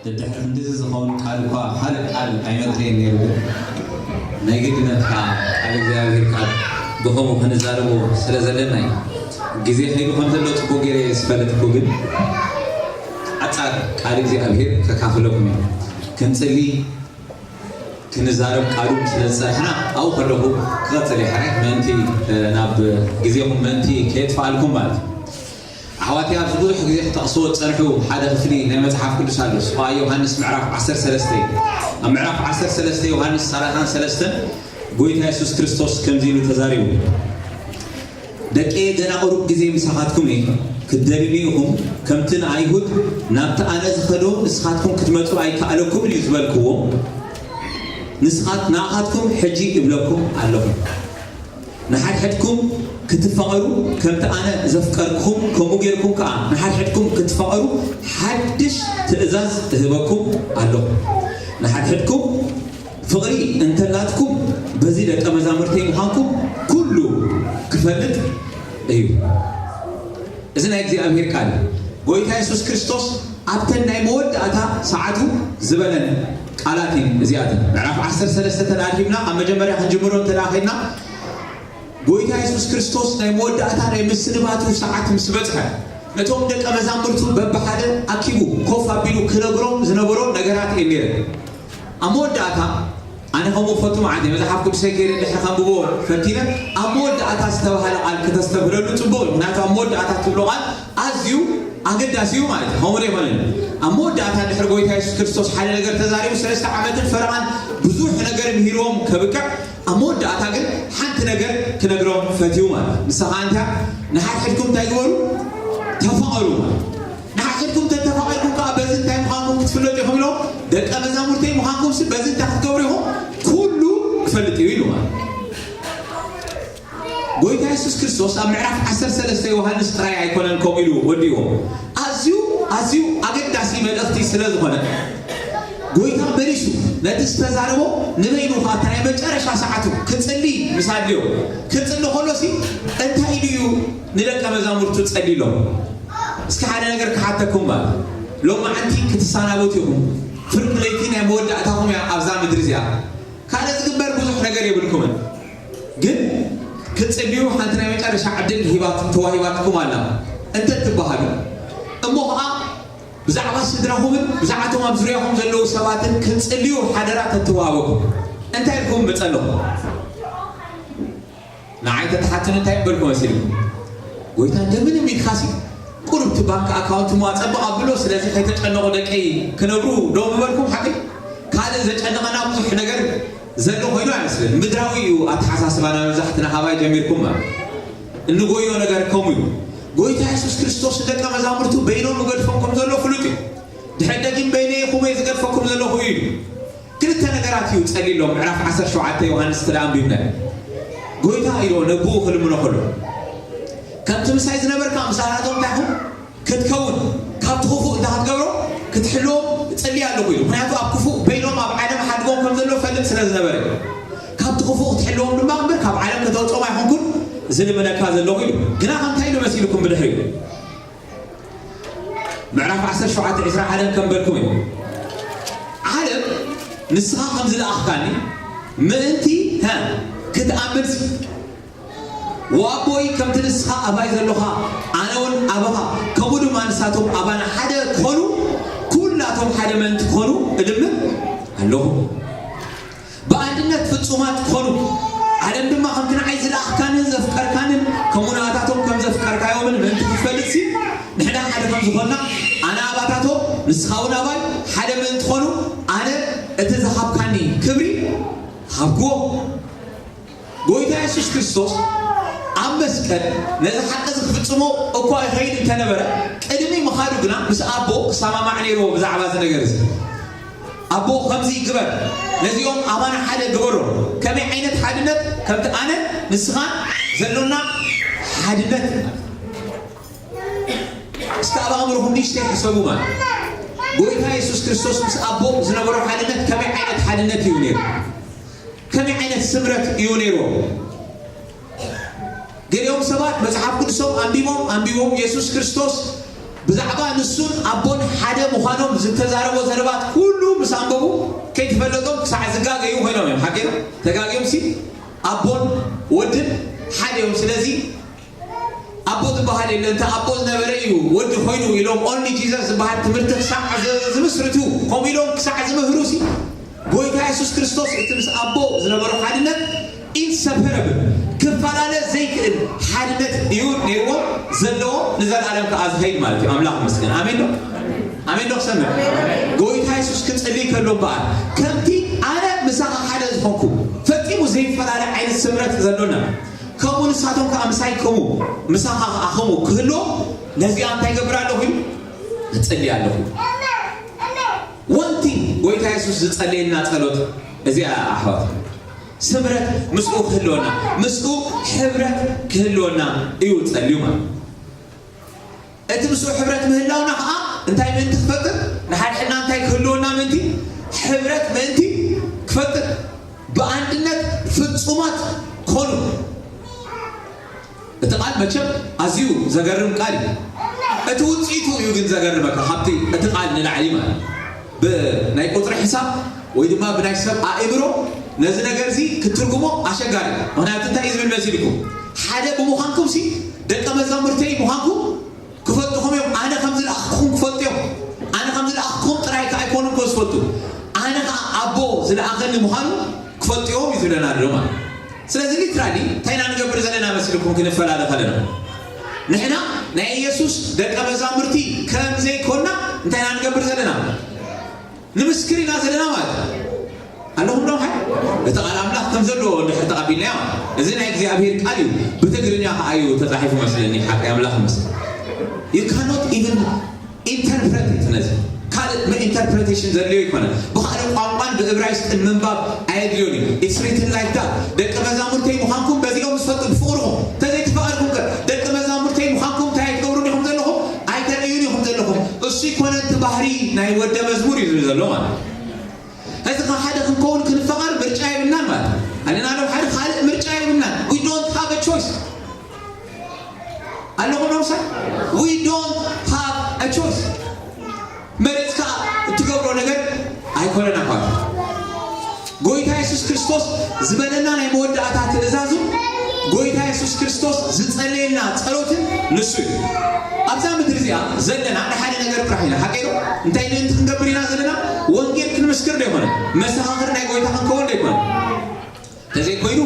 ደድሕሪ ክንድዚ ዝኸውን ቃል እኳ ካልእ ቃል ኣይመጽእን ነይሩ፣ ግን ናይ ግድነት ከዓ ቃል እግዚኣብሔር ቃል ብኸምኡ ክንዛረቦ ስለ ዘለና እዩ። ግዜ ከይዱ ከም ዘሎ ጽቡቕ ገይረ እየ ዝፈልጥ እኮ፣ ግን ሓጻር ቃል እግዚኣብሔር ከካፍለኩም እዩ። ክንጽሊ ክንዛረብ ቃሉ ስለ ዝጸናሕና ኣብኡ ከለኹ ክቐጽል እየ። ሕራይ ምእንቲ ናብ ግዜኹም ምእንቲ ከየጥፍኣልኩም ማለት እዩ። ኣሕዋተይ ኣብዚ ብዙሕ ግዜ ክጠቕስዎ ዝጸንሑ ሓደ ክፍሊ ናይ መጽሓፍ ቅዱስ ኣሎ። እሱ ኸኣ ዮሃንስ ምዕራፍ ዓሰርተ ሰለስተ እዩ። ኣብ ምዕራፍ ዓሰርተ ሰለስተ ዮሃንስ ሰላሳን ሰለስተን ጎይታ የሱስ ክርስቶስ ከምዚ ኢሉ ተዛሪቡ። ደቀየ ገና ቁሩብ ግዜ ምሳኻትኩም እየ። ክትደልዩኒ ኢኹም። ከምቲ ንኣይሁድ ናብቲ ኣነ ዝኸዶ ንስኻትኩም ክትመጹ ኣይከኣለኩምን እዩ ዝበልክዎ። ንስኻት ንኣኻትኩም ሕጂ እብለኩም ኣለኹ። ንሓድሕድኩም ክትፋቐሩ ከምቲ ኣነ ዘፍቀርኩም ከምኡ ጌርኩም ከኣ ንሓድሕድኩም ክትፋቐሩ ሓድሽ ትእዛዝ እህበኩም ኣለኹ። ንሓድሕድኩም ፍቕሪ እንተላትኩም በዚ ደቀ መዛሙርተይ ምዃንኩም ኩሉ ክፈልጥ እዩ። እዚ ናይ እግዚኣብሔር ቃል እዩ። ጎይታ የሱስ ክርስቶስ ኣብተን ናይ መወዳእታ ሰዓቱ ዝበለን ቃላት እየን እዚኣተን። ምዕራፍ ዓሰርተ ሰለስተ ተዳርሂብና ካብ መጀመርያ ክንጅምሮ እንተደኣ ኸድና፣ ጎይታ የሱስ ክርስቶስ ናይ መወዳእታ ናይ ምስንባቱ ሰዓት ምስ በጽሐ፣ ነቶም ደቀ መዛሙርቱ በብሓደ ኣኪቡ ኮፍ ኣቢሉ ክነግሮም ዝነበሮ ነገራት እየን ነይረን። ኣብ መወዳእታ፣ ኣነ ከምኡ ፈቱ መዓት መጽሓፍ ቅዱሰይ ከይደ ድሕሪ ከንብቦ ፈቲነ፣ ኣብ መወዳእታ ዝተባህለ ቃል ክተስተብህለሉ ጽቡቕ እዩ። ምክንያቱ ኣብ መወዳእታ ትብሎ ቃል ኣዝዩ ኣገዳሲ እዩ ማለት እዩ። ከምኡ ዶ ይኾነን? ኣብ መወዳእታ ድሕሪ ጎይታ የሱስ ክርስቶስ ሓደ ነገር ተዛሪቡ፣ ሰለስተ ዓመትን ፈረቓን ብዙሕ ነገር ምሂርዎም ከብቅዕ፣ ኣብ መወዳእታ ግን ሓንቲ ነገር ክነግሮም ፈትዩ ማለት እዩ። ንሳ ኸኣ እንታይ? ንሓድሕድኩም እንታይ ግበሩ? ተፋቐሩ ማለት እዩ። ንሓድሕድኩም ተተፋቒርኩም ከኣ በዚ እንታይ ምዃንኩም ክትፍለጡ ኢኹም ኢሎም፣ ደቀ መዛሙርተይ ምዃንኩም ሲ በዚ እንታይ ክትገብሩ ኢኹም? ኩሉ ክፈልጥ እዩ ኢሉ ማለት እዩ። ጎይታ የሱስ ክርስቶስ ኣብ ምዕራፍ ዓሰርተ ሰለስተ ዮሃንስ ጥራይ ኣይኮነን ከምኡ ኢሉ ወዲእዎ። ኣዝዩ፣ ኣዝዩ ኣገዳሲ መልእኽቲ ስለ ዝኾነ፣ ጎይታ መሊሱ ነቲ ዝተዛረቦ ንበይኑ ኸኣ እታ ናይ መጨረሻ ሰዓቱ ክጽሊ ምስ ኣድልዮ፣ ክጽሊ ከሎ ሲ እንታይ ኢሉ እዩ ንደቀ መዛሙርቱ ጸሊሎም? እስኪ ሓደ ነገር ክሓተኩም እባ። ሎማዓንቲ ክትሰናበቱ ኢኹም። ፍርቂ ለይቲ ናይ መወዳእታኹም እያ ኣብዛ ምድሪ እዚኣ። ካልእ ዝግበር ብዙሕ ነገር የብልኩምን። ግን ክትጽልዩ ሓንቲ ናይ መጨረሻ ዕድል ሂባት-፣ ተዋሂባትኩም ኣላ። እንተ ትበሃሉ፣ እሞ ኸኣ ብዛዕባ ስድራኹምን ብዛዕባ እቶም ኣብ ዙርያኹም ዘለዉ ሰባትን ክትጽልዩ ሓደራ ተተዋህበኩም። እንታይ ኢልኩም ምጸለኹም? ንዓይ ተተሓቱኒ እንታይ ምበልኩ መሲልኩም? ጎይታ እንደምንም ኢልካሲ ቁሩብ እቲ ባንክ ኣካውንት እሞ ኣጸብቕ ኣብሎ፣ ስለዚ ከይተጨነቑ ደቀይ ክነብሩ ዶ ምበልኩም ሓቂ? ካልእ ዘጨነቐና ብዙሕ ነገር ዘሎ ኮይኑ ኣይመስልን። ምድራዊ እዩ ኣተሓሳስባና መብዛሕትና። ካባይ ጀሚርኩም ማለት እንጎዮ ነገር ከምኡ እዩ። ጎይታ የሱስ ክርስቶስ ንደቀ መዛሙርቱ በይኖም ይገድፎም ከም ዘሎ ፍሉጥ እዩ። ድሕሪ ደጊም በይነይ ኢኹም እየ ዝገድፈኩም ዘለኹ ኢሉ። ክልተ ነገራት እዩ ጸሊሎም። ምዕራፍ ዓሰርተ ሸውዓተ ዮሃንስ እንተ ደኣ ኣንቢብና፣ ጎይታ ኢሉ ነብኡ ክልምኖ ከሎ፣ ከምቲ ምሳይ ዝነበርካ ምሳኻቶም እንታይ ኹን ክትከውን፣ ካብቲ ክፉእ እንታይ ክትገብሮ ክትሕልዎም እጽሊ ኣለኹ ኢሉ። ምኽንያቱ ኣብ ክፉእ በይኖም ኣብ ዓለም ሓድጎም ከም ዘሎ ፈልጥ ስለ ዝነበረ እዩ። ካብቲ ክፉእ ክትሕልዎም ድማ እምበር ካብ ዓለም ከተውጽኦም ኣይኮንኩን ዝልምነካ ዘለኹ ኢሉ። ግና ከምታይ ኢሉ መሲልኩም ብድሕሪኡ? ምዕራፍ ዓሰርተ ሸውዓተ ዕስራ ሓደ ከም በልኩም እዩ። ዓለም ንስኻ ከም ዝለኣኽካኒ ምእንቲ፣ ሀ፣ ክትኣምን ሲ። ወኣቦይ ከምቲ ንስኻ ኣባይ ዘሎኻ ኣነ እውን ኣባኻ፣ ከምኡ ድማ ንሳቶም ኣባና ሓደ ክኾኑ ኩላቶም ሓደ ምእንቲ ክኾኑ እልምን ኣለኹ። ብኣንድነት ፍጹማት ክኾኑ፣ ዓለም ድማ ከምቲ ንዓይ ዝለኣኽካንን ዘፍቀርካንን፣ ከምኡ ንኣታቶም ከም ዘፍቀርካዮምን ምእንቲ ክትፈልጥሲ፣ ንሕና ሓደ ከም ዝኾንና፣ ኣነ ኣባታቶም፣ ንስኻ እውን ኣባይ፣ ሓደ ምእንቲ ኾኑ፣ ኣነ እቲ ዝሃብካኒ ክብሪ ሃብክዎ። ጎይታ የሱስ ክርስቶስ ኣብ መስቀል ነዚ ሓቂ እዚ ክፍጽሞ እኳ ይኸይድ እንተነበረ፣ ቅድሚ ምኻዱ ግና ምስ ኣቦ ክሰማማዕ ነይርዎ ብዛዕባ እዚ ነገር እዚ። ኣቦ ከምዚ ግበር፣ ነዚኦም ኣባና ሓደ ግበሮ። ከመይ ዓይነት ሓድነት? ከምቲ ኣነ ንስኻን ዘሎና ሓድነት። እስከ ኣብ ኣእምሮኹም ንእሽተይ ሕሰቡ ማለት። ጎይታ የሱስ ክርስቶስ ምስ ኣቦ ዝነበሮ ሓድነት ከመይ ዓይነት ሓድነት እዩ ነይሩ? ከመይ ዓይነት ስምረት እዩ ነይርዎ? ገሊኦም ሰባት መጽሓፍ ቅዱሶም ኣንቢቦም ኣንቢቦም የሱስ ክርስቶስ ብዛዕባ ንሱን ኣቦን ሓደ ምዃኖም ዝተዛረቦ ዘረባት ኩሉ ምስ ኣንበቡ ከይተፈለጦም ክሳዕ ዝጋገዩ ኮይኖም እዮም። ሓቂ ተጋግዮም ሲ ኣቦን ወድን ሓደ እዮም። ስለዚ ኣቦ ዝበሃል የለ እንተ ኣቦ ዝነበረ እዩ ወዲ ኮይኑ ኢሎም only Jesus ዝበሃል ትምህርቲ ክሳዕ ዝምስርቱ ከምኡ ኢሎም ክሳዕ ዝምህሩ ሲ ጎይታ የሱስ ክርስቶስ እቲ ምስ ኣቦ ዝነበሮ ሓድነት ኢንሰፐረብል ክፈላለ ዘይክእል ሓድነት እዩ ነይርዎ ዘለዎ ንዘለዎም ንዘለኣለም ከዓ ዝኸይድ ማለት እዩ። ኣምላኽ መስገን ኣሜን ዶ ኣሜን ዶ ክሰምዕ ጎይታ የሱስ ክፅልይ ከሎ እምበኣር ከምቲ ኣነ ምሳኻ ሓደ ዝኾንኩ ፈፂሙ ዘይፈላለ ዓይነት ስምረት ዘሎና ከምኡ ንሳቶም ከዓ ምሳይ ከምኡ ምሳኻ ከዓ ከምኡ ክህልዎም ነዚኣ እንታይ ገብር ኣለኹ እዩ እፅሊ ኣለኹ። One thing ጎይታ የሱስ ዝጸለየልና ጸሎት እዚኣ ኣሕዋት ስምረት ምስኡ ክህልወና ምስኡ ሕብረት ክህልወና እዩ ጸልዩ ማለት እቲ ምስኡ ሕብረት ምህላውና ከዓ እንታይ ምእንቲ ክፈጥር ንሓድሕድና እንታይ ክህልወና ምእንቲ ሕብረት ምእንቲ ክፈጥር ብኣንድነት ፍጹማት ኮኑ እቲ ቃል መቸም ኣዝዩ ዘገርም ቃል እዩ። እቲ ውፅኢቱ እዩ ግን ዘገርመካ ካብቲ እቲ ቃል ንላዕሊ ማለት ብናይ ቁፅሪ ሕሳብ ወይ ድማ ብናይ ሰብ ኣእምሮ ነዚ ነገር እዚ ክትትርጉሞ ኣሸጋሪ እዩ። ምክንያቱ እንታይ እዩ ዝብል መሲልኩም ሓደ ብምዃንኩም ሲ ደቀ መዛሙርተይ ምዃንኩም ክፈልጥኹም እዮም ኣነ ከም ዝለኣኽኩም ክፈልጡ እዮም ኣነ ከም ዝለኣኽኩም ጥራይ ከዓ ኣይኮኑን ኮ ዝፈልጡ ኣነ ከዓ ኣቦ ዝለኣኸኒ ምዃኑ ክፈልጡ እዮም እዩ ዝብለና ኣሎ ማለት ስለዚ ሊትራሊ እንታይ ኢና ንገብር ዘለና መሲልኩም ክንፈላለ ከለና ንሕና ናይ ኢየሱስ ደቀ መዛሙርቲ ከም ዘይኮና እንታይ ኢና ንገብር ዘለና ንምስክር ኢና ዘለና ማለት ኣለኹም ዶ ሓይ እቲ ቃል ኣምላኽ ከም ዘለዎ እንድሕር ተቐቢልናዮ እዚ ናይ እግዚኣብሔር ቃል እዩ ብትግርኛ ከዓ እዩ ተፃሒፉ መስለኒ ሓቂ ኣምላኽ ምስ you cannot even interpret it ነዚ ካልእ ኢንተርፕሬቴሽን ዘድልዮ ይኮነ ብካልእ ቋንቋን ብእብራይስጥን ምንባብ ኣየድልዮን እዩ it's written like that ደቂ መዛሙርተይ ምዃንኩም በዚኦም ዝፈልጡ ብፍቅርኹም እንተዘይተፈቀድኩም ከ ደቂ መዛሙርተይ ምዃንኩም እንታይ ኣይትገብሩን ኢኹም ዘለኹም ኣይተርእዩን ኢኹም ዘለኹም እሱ ይኮነ እቲ ባህሪ ናይ ወደ መዝሙር እዩ ዝብል ዘሎ ማለት እዚ ካብ ሓደ ክንከውን ክንፈቐር ምርጫ የብልናን ማለት ኣለና ዶ ሓደ ካልእ ምርጫ የብልናን we don't have a choice ኣለኹም ዶ ምሳይ we don't have a choice መሪፅካ እትገብሮ ነገር ኣይኮነን ኣኳ ጎይታ የሱስ ክርስቶስ ዝበለና ናይ መወዳእታ ትእዛዙ ጎይታ የሱስ ክርስቶስ ዝጸለየልና ጸሎትን ንሱ እዩ። ኣብዛ ምድሪ እዚኣ ዘለና ንሓደ ነገር ጥራሕ ኢና። ሓቀይ ዶ? እንታይ ምእንቲ ክንገብር ኢና ዘለና? ወንጌል ክንምስክር ዶ ይኮነ? መሰኻኽር ናይ ጎይታ ክንከውን ዶ ይኮነ? ተዘይኮይኑ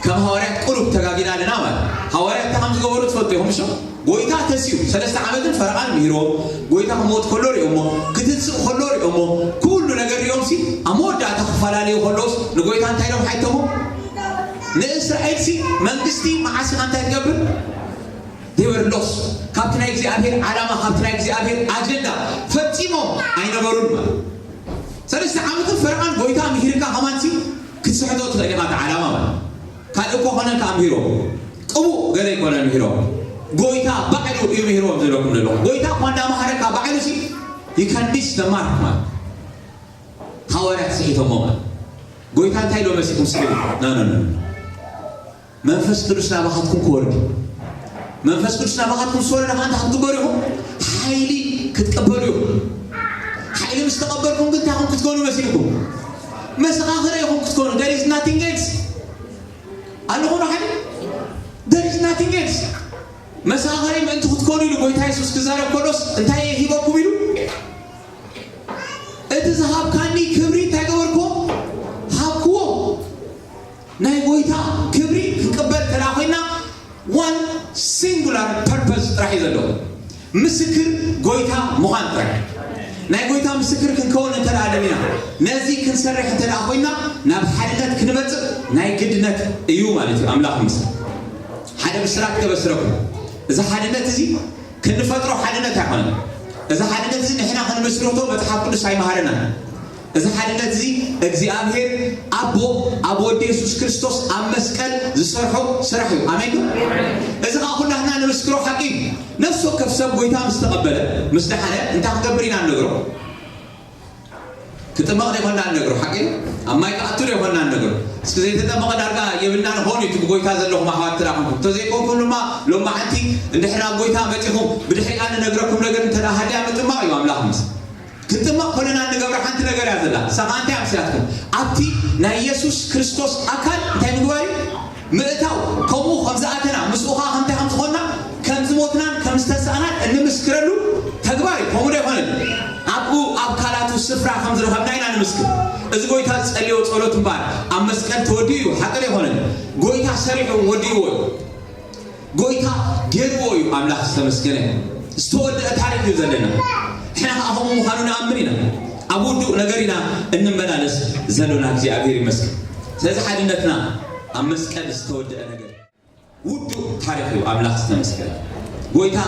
ከም ሃዋርያት ቁሩብ ተጋጊና ኣለና ማለት። ሃዋርያት እንታይ ከም ዝገበሩ ትፈልጡ ኢኹም እሾ? ጎይታ ተስዩ ሰለስተ ዓመትን ፈረቓን ምሂሮም፣ ጎይታ ክሞት ከሎ ሪኦሞ፣ ክትንስእ ከሎ ሪኦሞ፣ ኩሉ ነገር ሪኦም ሲ ኣብ መወዳእታ ክፈላለዩ ከለውስ ንጎይታ እንታይ ኢሎም ሓይቶሞ? ንእስራኤል ሲ መንግስቲ መዓስ ኢኻ እንታይ ትገብር? They were lost ካብቲ ናይ እግዚኣብሔር ዓላማ ካብቲ ናይ እግዚኣብሔር ኣጀንዳ ፈጺሞም ኣይነበሩን ማለት ሰለስተ ዓመትን ፈረቓን ጎይታ ምሂርካ ከማንሲ ክትስሕቶ ትኽእል ኢኻ እቲ ዓላማ ማለት ካልእ እኮ ኮነ ከዓ ምሂሮም ቅቡእ ገለ ኣይኮነን ምሂሮም ጎይታ ባዕሉ እዩ ምሂርዎም ዝብለኩም ዘለኹ ጎይታ እኳ እንዳመሃረካ ባዕሉ ሲ you can miss the mark ማለት ሃዋርያት ስሒቶሞ ማለት ጎይታ እንታይ ኢሎ መሲኹም ስለ ና ና ና መንፈስ ቅዱስ ናባኻትኩም ክወርድ መንፈስ ቅዱስ ናባኻትኩም ዝወረደ ከዓ እንታይ ክትግበሩ ኢኹም ሓይሊ ክትቀበሉ ኢኹም ሓይሊ ምስ ተቐበልኩም ግን እንታይ ክትኮኑ መሲልኩም መሰኻኽረ ኢኹም ክትኮኑ there is nothing else ኣለኹ ዶ ሓደ there is nothing else መሰኻኽረ ምእንቲ ክትኮኑ ኢሉ ጎይታ የሱስ ክዛረብ ከሎስ እንታይ ሂበኩም ኢሉ እቲ ዝሃብካኒ ክብሪ እንታይ ገበርኩዎ ሃብክዎ ናይ ጎይታ ክብሪ ክንቅበል ተላ ኮይና one singular purpose ጥራሕ እዩ ዘለዎ ምስክር ጎይታ ምዃን ጥራሕ ናይ ጎይታ ምስክር ክንከውን እንተደኣ ደሊና ነዚ ክንሰርሕ እንተደኣ ኮይና ናብ ሓድነት ክንመፅእ ናይ ግድነት እዩ ማለት እዩ ኣምላኽ ምስ ሓደ ብስራት ከበስረኩም እዚ ሓድነት እዚ ክንፈጥሮ ሓድነት ኣይኮነን። እዚ ሓድነት እዚ ንሕና ክንምስርቶ መጽሓፍ ቅዱስ ኣይመሃረናን። እዚ ሓድነት እዚ እግዚኣብሔር ኣቦ ኣብ ወዲ የሱስ ክርስቶስ ኣብ መስቀል ዝሰርሖ ስራሕ እዩ። ኣሜን ዶ? እዚ ከዓ ኩላትና ንምስክሮ ሓቂ እዩ። ነፍሲ ወከፍ ሰብ ጎይታ ምስ ተቐበለ ምስ ደሓነ እንታይ ክገብር ኢና ንነግሮ? ክጥመቕ ዘይኮንና ንነግሮ ሓቂ ኣብ ማይ ክኣቱ ዘይኮንና ንነግሮ እስኪ ዘይተጠመቐ ዳርጋ የብልናን። ሆን እዩ እቲ ብጎይታ ዘለኹም ኣሕዋት ትራኹምኩም። እንተዘይኮንኩም ድማ ሎማዓንቲ እንድሕር ናብ ጎይታ መፂኹም ብድሕሪኣ ንነግረኩም ነገር እንተ ደኣ ሃልያ ምጥማቕ እዩ ኣምላኽ ምስ ክንጥመቕ ኮለና እንገብራ ሓንቲ ነገር እያ ዘላ። ንሳ ከዓ እንታይ እያ መሲላትኩም? ኣብቲ ናይ የሱስ ክርስቶስ ኣካል እንታይ ምግባር እዩ? ምእታው። ከምኡ ከም ዝኣተና ምስኡ ከዓ ከምታይ ከም ዝኾንና ከም ዝሞትናን ከም ዝተሳእናን እንምስክረሉ ተግባር እዩ። ከምኡ ዶ ኣይኮነን? ኣብኡ ኣብ ካላቱ ስፍራ ከም ዝረኸብና ኢና ንምስክር። እዚ ጎይታ ዝጸልዮ ጸሎት እምበኣር ኣብ መስቀል ተወዲኡ እዩ። ሓቂ ዶ ኣይኮነን? ጎይታ ሰሪሑ ወዲእዎ እዩ። ጎይታ ገይርዎ እዩ። ኣምላኽ ዝተመስገነ። ዝተወደአ ታሪኽ እዩ ዘለና። ንሕና ከዓ ከምኡ ምዃኑ ንኣምን ኢና። ኣብ ውዱእ ነገር ኢና እንመላለስ ዘሎና። እግዚኣብሔር ይመስገን። ስለዚ ሓድነትና ኣብ መስቀል ዝተወደአ ነገር ውዱእ ታሪኽ እዩ። ኣምላኽ ዝተመስገነ። ጎይታ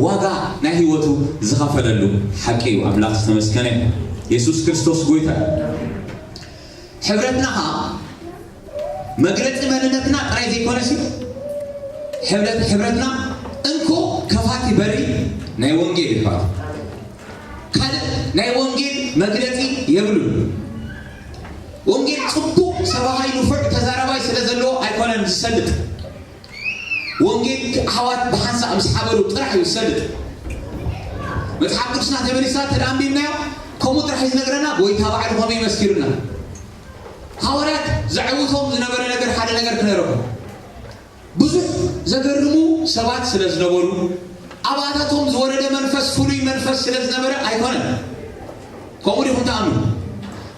ዋጋ ናይ ህይወቱ ዝኸፈለሉ ሓቂ እዩ። ኣምላኽ ዝተመስገነ። የሱስ ክርስቶስ ጎይታ እዩ። ሕብረትና ኸዓ መግለጺ መንነትና ጥራይ ዘይኮነሲ፣ ሕብረት-፣ ሕብረትና እንኮ ከፋቲ በሪ ናይ ወንጌል ይባል። ካልእ ናይ ወንጌል መግለጺ የብሉን። ወንጌል ጽቡቕ ሰባኻይ ንፉዕ ተዛራባይ ስለ ዘለዎ ኣይኮነን ዝሰልጥ። ወንጌል ኣሕዋት ብሓንሳእ ምስ ሓበሩ ጥራሕ እዩ ዝሰልጥ። መጽሓፍ ቅዱስና ተመሊስና እንተ ደኣ ኣንቢብናዮ፣ ከምኡ ጥራሕ እዩ ዝነግረና። ጎይታ ባዕሉ ከምኡ እዩ መስኪሩና። ሃዋርያት ዘዕውቶም ዝነበረ ነገር ሓደ ነገር ክነግረኩም። ብዙሕ ዘገርሙ ሰባት ስለ ዝነበሩ፣ ኣብኣታቶም ዝወረደ መንፈስ ፍሉይ መንፈስ ስለ ዝነበረ ኣይኮነን። ከምኡ ዲኹም ትኣምኑ?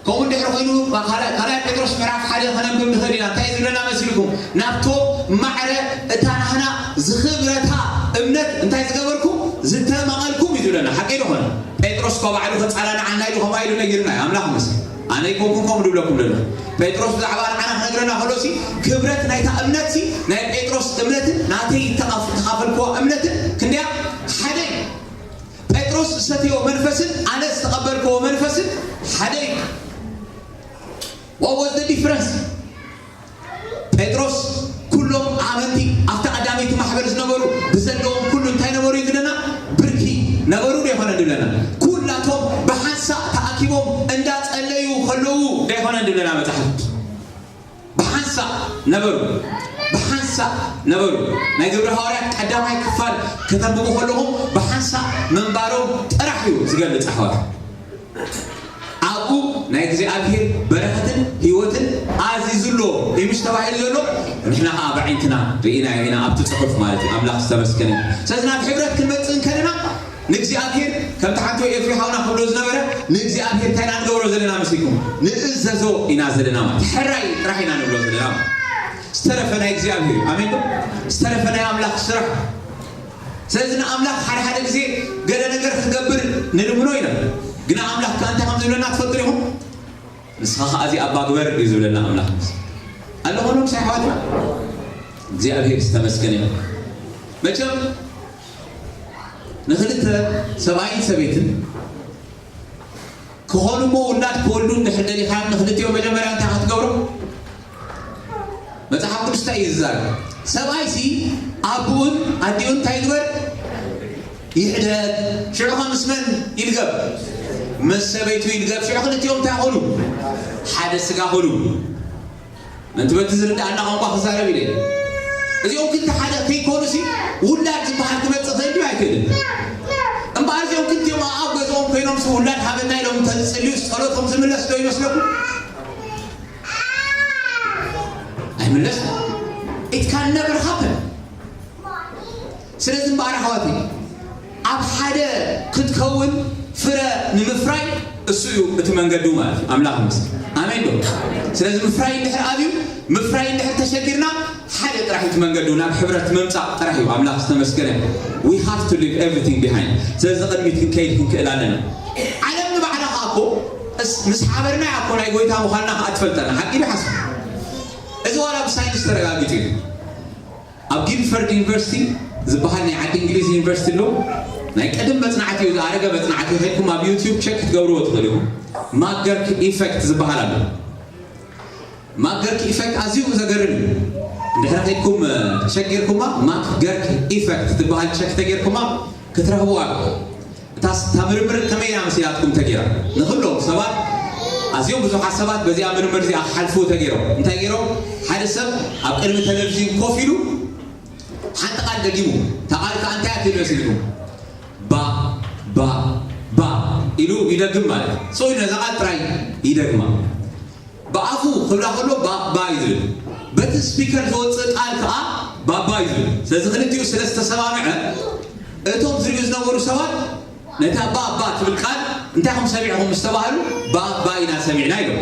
ከምኡ እንድሕር ኮይኑ፣ ካልኣይ፣ ካልኣይ ጴጥሮስ ምዕራፍ ሓደ ከነንብብ ንኽእል ኢና። እንታይ ዝብለና መሲልኩም? ናብቶም ማዕረ እታ ናህና ዝኽብረታ እምነት እንታይ ዝገበርኩም? ዝተመቐልኩም እዩ ዝብለና። ሓቀይ ዶ ኾነ? ጴጥሮስ እኮ ባዕሉ ከጸናንዓና ኢሉ ከምኣ ኢሉ ነጊርና እዩ። ኣምላኽ ይመስገን። ኣነ ኣይኮንኩን ከምኡ ድብለኩም ዘሎ። ጴጥሮስ ብዛዕባ ንዓና ክነግረና ከሎሲ፣ ክብረት ናይታ እምነትሲ፣ ናይ ጴጥሮስ እምነትን ናተይ ተኻፍ-፣ ተኻፈልክዎ እምነትን ክንደያ ሓደ እዩ። ጴጥሮስ ዝሰተዮ መንፈስን ኣነ ዝተቐበልክዎ መንፈስን ሓደ እዩ። What was the difference? ጴጥሮስ ኩሎም ኣመንቲ ኣብታ ቀዳመይቲ ማሕበር ዝነበሩ ብዘለዎም ኩሉ እንታይ ነበሩ እዩ ዝብለና? ብርኪ ነበሩ ዶ ይኾነ ዝብለና? ኩላቶም ብሓንሳእ ተኣኪቦም እንዳጸለዩ ከለዉ ዶ ይኾነ ዝብለና መጽሓፍ? ብሓንሳእ ነበሩ። ብሓንሳእ ነበሩ። ናይ ግብረ ሃዋርያት ቀዳማይ ክፋል ከተንብቡ ከለኹም ብሓንሳእ ምንባሮም ጥራሕ እዩ ዝገልጽ ኣሕዋት። ኣብኡ ናይ እግዚኣብሔር በረኸትን ህይወትን ኣዚዙ ኣሎ እዩ ምሽ ተባሂሉ ዘሎ። ንሕና ኸዓ ብዓይንትና ርኢናዮ ኢና ኣብቲ ጽሑፍ ማለት እዩ። ኣምላኽ ዝተመስገነ እዩ። ስለዚ ናብ ሕብረት ክንመጽእ እንከለና ንእግዚኣብሔር ከምቲ ሓንቲ ወይ ኤፍሪ ሓውና ክብሎ ዝነበረ ንእግዚኣብሔር እንታይ ኢና ንገብሮ ዘለና መሲልኩም? ንእዘዞ ኢና ዘለና ማለት ሕራይ ጥራሕ ኢና ንብሎ ዘለና ማለት። ዝተረፈ ናይ እግዚኣብሔር እዩ። ኣሜን ዶ? ዝተረፈ ናይ ኣምላኽ ስራሕ። ስለዚ ንኣምላኽ ሓደ ሓደ ግዜ ገለ ነገር ክገብር ንልምኖ ኢና። ግን ኣምላኽ ከኣ እንታይ ከም ዝብለና ትፈልጡ ዲኹም? ንስኻ ከኣ እዚ ኣባ ግበር እዩ ዝብለና ኣምላኽ። ኣሎ ኾኖም ሳይሓዋትና እግዚኣብሔር ዝተመስገነ እዩ። መቸም ንኽልተ ሰብኣይን ሰበይትን ክኾኑ እሞ ውላድ ክወልዱ እንድሕር ደሊኻዮም ንኽልቲኦም መጀመርያ እንታይ ክትገብሮም? መጽሓፍ ቅዱስ እንታይ እዩ ዝዛረብ? ሰብኣይሲ ኣቦኡን ኣዲኡን እንታይ ይግበር? ይሕደግ። ሽዑ ኸ ምስ መን ይልገብ? ምስ ሰበይቱ ይልገብ። ሽዑ ክልቲኦም እንታይ ኾኑ? ሓደ ስጋ ኾኑ። ምእንቲ በቲ ዝርድኣና ቋንቋ ክዛረብ ኢለ። እዚኦም ክልተ ሓደ ከይኮኑሲ ውላድ ዝበሃል ክመጽእ ኽእል ድዩ? ኣይክእልን። እምበኣር እዚኦም ክልቲኦም ኣብ ገዝኦም ኮይኖምሲ ውላድ ሃበና ኢሎም እንተዝጽልዩ ጸሎቶም ዝምለስ ዶ ይመስለኩም? ኣይምለስን። It can never happen። ስለዚ እምበኣር ኣሕዋተይ ኣብ ሓደ ክትከውን ፍረ ንምፍራይ እሱ እዩ እቲ መንገዱ ማለት እዩ። ኣምላኽ ይመስገን። ኣሜን ዶ? ስለዚ ምፍራይ እንድሕር ኣብዩ፣ ምፍራይ እንድሕር ተሸጊርና ሓደ ጥራሕ እዩ እቲ መንገዱ፣ ናብ ሕብረት ምምጻእ ጥራሕ እዩ። ኣምላኽ ዝተመስገነ። We have to leave everything behind። ስለዚ ቅድሚት ክንከይድ ክንክእል ኣለና። ዓለም ንባዕላ ኸኣ እኮ እስ-፣ ምስ ሓበርና እያ እኮ ናይ ጎይታ ምዃንና ኸኣ ትፈልጠና። ሓቂ ዶ ሓስብ? እዚ ዋላ ብሳይንስ ተረጋጊጹ እዩ። ኣብ ጊልፈርድ ዩኒቨርሲቲ ዝበሃል ናይ ዓዲ እንግሊዝ ዩኒቨርሲቲ ኣሎ። ናይ ቀደም መጽናዕቲ እዩ፣ ዝኣረገ መጽናዕቲ እዩ። ከድኩም ኣብ ዩቲዩብ ቸክ ክትገብርዎ ትኽእሉ ኢኹም። ማክገርክ ኢፌክት ዝበሃል ኣሎ። ማክገርክ ኢፌክት ኣዝዩ ዘገርም እዩ። እንድሕር ከድኩም፣ እ፣ ተሸጊርኩማ ማክገርክ ኢፌክት ትበሃል ቸክ ተጌርኩማ ክትረኽብዋ ኢኹም። እታ ስ-፣ እታ ምርምር ከመይ እያ መሲላትኩም ተጌራ? ንኹሎም ሰባት ኣዝዮም ብዙሓት ሰባት በዚኣ ምርምር እዚኣ ክሓልፉ ተገይሮም። እንታይ ገይሮም? ሓደ ሰብ ኣብ ቅድሚ ቴሌቪዥን ኮፍ ኢሉ ሓንቲ ቃል ደጊሙ፣ እታ ቃል ከኣ እንታይ እያ ትብል መሲልኩም? ባ፣ ባ፣ ባ ኢሉ ይደግም ማለት እዩ። So ነዛ ቃል ጥራይ ይደግማ። ብኣፉ ክብላ ከሎ ባ፣ ባ እዩ ዝብል። በቲ ስፒከር ዝወፅእ ቃል ከኣ ባባ እዩ ዝብል። ስለዚ ክልቲኡ ስለ ዝተሰማምዐ እቶም ዝሪኡ ዝነበሩ ሰባት ነታ ባ፣ ባ ትብል ቃል እንታይ ከም ሰሚዕኹም ምስ ተባህሉ ባ፣ ባ ኢና ሰሚዕና ኢሎም።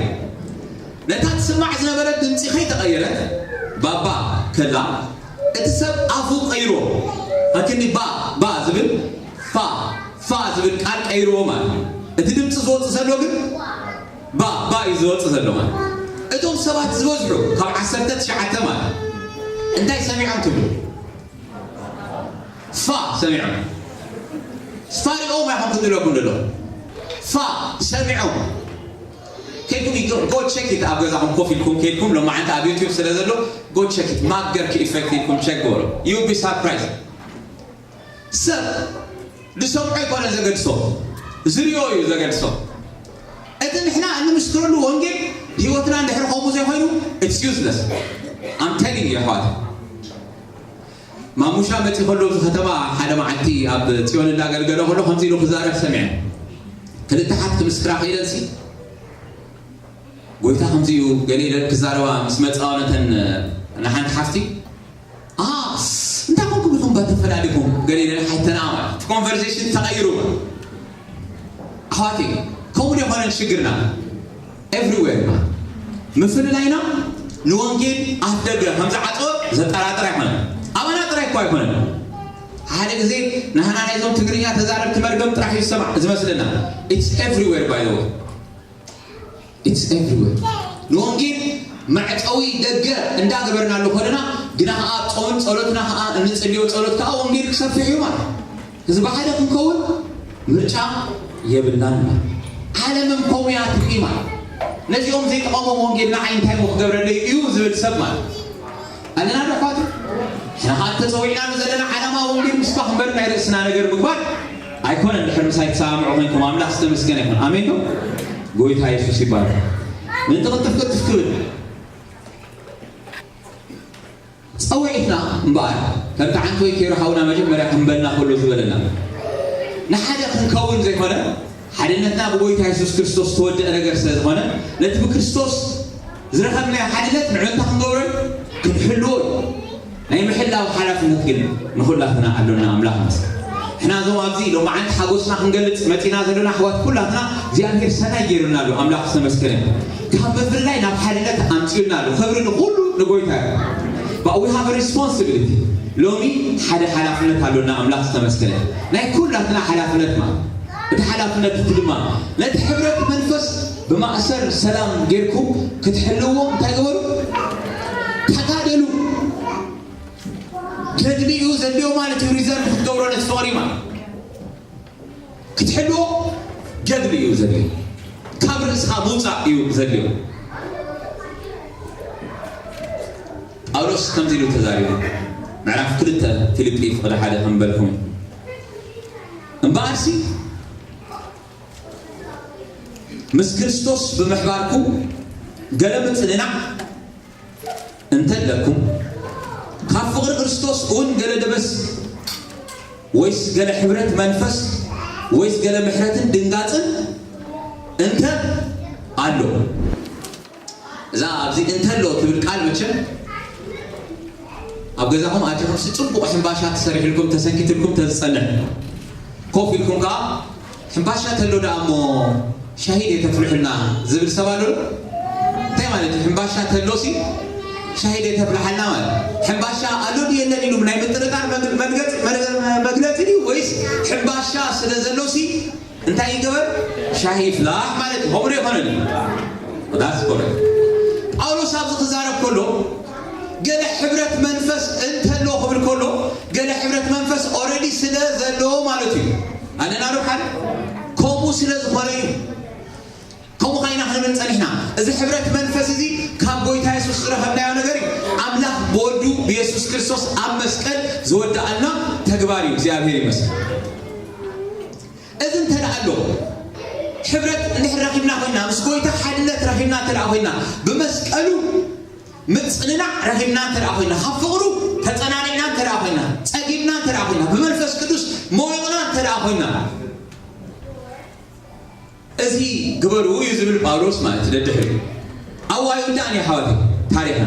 ነታ ትስማዕ ዝነበረት ድምፂ ከይተቐየረት ባባ ከላ እቲ ሰብ ኣፉ ቀይሮ ኣክኒ ባ፣ ባ ዝብል ፋ፣ ፋ ዝብል ቃል ቀይርዎ ማለት እዩ። እቲ ድምፂ ዝወፅእ ዘሎ ግን ባ፣ ባ እዩ ዝወፅእ ዘሎ ማለት እዩ። እቶም ሰባት ዝበዝሑ ካብ ዓሰርተ ትሽዓተ ማለት እንታይ ሰሚዖም ትብሉ? ፋ ሰሚዖም። ፋ ሪኦም ኣይኮንኩን ዝብለኩም ዘሎ። ፋ ሰሚዖም። ከይድኩም ይግ-፣ go check it። ኣብ ገዛኹም ኮፍ ኢልኩም ከይድኩም ሎማዓንቲ ኣብ ዩቲዩብ ስለ ዘሎ go check it። ማክ ገርክ ኢፌክት ኢልኩም ቸክ ግበሩ። You be surprised። ሰብ ዝሰምዖ ኣይኮነን ዘገድሶ፣ ዝሪኦ እዩ ዘገድሶ። እቲ ንሕና እንምስክረሉ ወንጌል ህይወትና እንድሕር ከምኡ ዘይኮይኑ it's useless። I'm telling you ኣሕዋት። ማሙሻ መፂ ከሎ ኣብዚ ከተማ ሓደ መዓልቲ ኣብ ፅዮን እንዳገልገለ ከሎ ከምዚ ኢሉ ክዛረብ ሰሚዐ። ክልተ ሓት ክምስክራ ከይደንሲ ጎይታ ከምዚ እዩ ገለ ኢለን ክዛረባ ምስ መፃዋ ነተን ንሓንቲ ሓፍቲ "ኣ፣ እንታይ ኮንኩም ኢኹም ባ ተፈላሊኹም?" ገለ ኢለን ሓተና ማለት እቲ ኮንቨርሴሽን ተቐይሩ ማለት። ኣሕዋተይ፣ ከምኡ ዶ ይኾነን ሽግርና? ኤቭሪዌር ማለት ምፍልላይና ንወንጌል ኣፍ ደገ ከም ዝዓፀወ ዘጠራጥር ኣይኮነን። ኣባና ጥራይ እኮ ኣይኮነን። ሓደ ግዜ ናህና ናይዞም ትግርኛ ተዛረብቲ መርገም ጥራሕ እዩ ዝሰማዕ ዝመስለና። It's everywhere by the way። It's everywhere። ንወንጌል መዕፀዊ ደገ እንዳገበርናሉ ከለና ግና ከዓ ጾምን ጸሎትና ከዓ እንጽልዮ ጸሎት ከዓ ወንጌል ክሰፍሕ እዩ ማለት እዩ። እዚ ብሓደ ክንከውን ምርጫ የብልናን ማለት እዩ። ዓለምም ከምኡ እያ ትርኢ ማለት እዩ። ነዚኦም ዘይጠቐሞም ወንጌል ንዓይ እንታይ እሞ ክገብረለይ እዩ ዝብል ሰብ ማለት እዩ። ኣለና ዶ ኣሕዋት? ንሕና ከዓ ተጸዊዕናሉ ዘለና ዓላማ ወንጌል ምስባኽ እምበር ናይ ርእስና ነገር ምግባር ኣይኮነን። ድሕሪ ምሳይ ትሰማምዑ ኮይንኩም ኣምላኽ ዝተመስገነ ይኹን። ኣሜን ዶ? ጎይታ የሱስ ይባረክ። ምእንቲ ቅልጥፍ ቅልጥፍ ክብል ጸዊዕትና እምበኣር፣ ከምቲ ዓንተወይ ኬሮ ሓውና መጀመርያ ከም በልና ከሎ ዝበለና፣ ንሓደ ክንከውን ዘይኮነ፣ ሓድነትና ብጎይታ የሱስ ክርስቶስ ዝተወደአ ነገር ስለ ዝኾነ፣ ነቲ ብክርስቶስ ዝረኸብናዮ ሓድነት ንዑ እንታይ ክንገብሮ? ክንሕልዎ እዩ። ናይ ምሕላው ሓላፍነት ግን ንኹላትና ኣሎና። ኣምላኽ ይመስገን። ንሕና እዞም ኣብዚ ሎማዓንቲ ሓጎስና ክንገልጽ መጺና ዘለና ኣሕዋት ኩላትና እግዚኣብሔር ሰናይ ገይሩና ኣሎ። ኣምላኽ ዝተመስገነ። ካብ ምፍልላይ ናብ ሓድነት ኣምጺኡና ኣሎ። ክብሪ ንኹሉ ንጎይታ እዩ። But we have a responsibility። ሎሚ ሓደ ሓላፍነት ኣሎና። ኣምላኽ ዝተመስገነ። ናይ ኩላትና ሓላፍነት ማለት። እቲ ሓላፍነት እቲ ድማ ነቲ ሕብረት መንፈስ ብማእሰር ሰላም ጌርኩም ክትሕልዎ እንታይ ግበሩ? ተጋደሉ። ገድሊ እዩ ዘድልዮ ማለት እዩ። ሪዘርቭ ክትገብሮ ነቲ ፍቕሪ ማለት ክትሕልዎ ገድሊ እዩ ዘድልዮ። ካብ ርእስኻ ምውፃእ እዩ ዘድልዮ። ጳውሎስ ከምዚ ኢሉ ተዛሪቡ። ምዕራፍ ክልተ ፊልጲ ፍቕዲ ሓደ ከም በልኩም እምበኣርሲ ምስ ክርስቶስ ብምሕባርኩም ገለ ምጽንናዕ እንተለኩም፣ ካብ ፍቕሪ ክርስቶስ እውን ገለ ደበስ ወይስ ገለ ሕብረት መንፈስ ወይስ ገለ ምሕረትን ድንጋጽን እንተ ኣሎ። እዛ ኣብዚ እንተሎ ትብል ቃል መቸም ኣብ ገዛኹም ኣቲኹምሲ ጽቡቕ ሕምባሻ ተሰሪሕልኩም ተሰንኪትልኩም ተዝጸንሕ ኮፍ ኢልኩም ከኣ ሕምባሻ ተሎ ደኣ እሞ ሻሂ ደይ ተፍልሑልና ዝብል ሰብ ኣሎ ዶ? እንታይ ማለት እዩ? ሕምባሻ ተሎሲ ሻሂ ደይ ተፍልሓልና ማለት ሕምባሻ ኣሎ ድዩ የለን ኢሉ ናይ ምጥርጣር መግ-፣ መግለጺ፣ መግ-፣ መግለጺ ድዩ ወይስ ሕምባሻ ስለ ዘሎሲ እንታይ ይገበር? ሻሂ ይፍላሕ ማለት እዩ። ከምኡ ዶ ይኾነን እዩ? That's correct። ጳውሎስ ኣብዚ ክዛረብ ከሎ ገለ ሕብረት መንፈስ እንተሎ ክብል ከሎ ገለ ሕብረት መንፈስ ኦልሬዲ ስለ ዘሎ ማለት እዩ። ኣለና ዶ ሓደ? ከምኡ ስለ ዝኾነ እዩ። ከምኡ ኸይና ክንብል ጸኒሕና። እዚ ሕብረት መንፈስ እዚ ካብ ጎይታ የሱስ ዝረኸብናዮ ነገር እዩ። ኣምላኽ ብወዱ ብየሱስ ክርስቶስ ኣብ መስቀል ዝወደኣልና ተግባር እዩ። እግዚኣብሔር ይመስገን። እዚ እንተ ደኣ ኣሎ፣ ሕብረት እንድሕር ረኺብና ኮይና፣ ምስ ጎይታ ሓድነት ረኺብና እንተ ደኣ ኮይና፣ ብመስቀሉ ምጽንናዕ ረኺብና እንተ ደኣ ኮይና፣ ካብ ፍቕሩ ተጸናኒዕና እንተ ደኣ ኮይና፣ ጸጊብና እንተ ደኣ ኮይና፣ ብመንፈስ ቅዱስ ሞይቕና እንተ ደኣ ኮይና፣ እዚ ግበሩ እዩ ዝብል ጳውሎስ ማለት ደድሕሪ። ኣብኡ ኣይውዳእን እዩ ኣሕዋተይ ታሪኽና።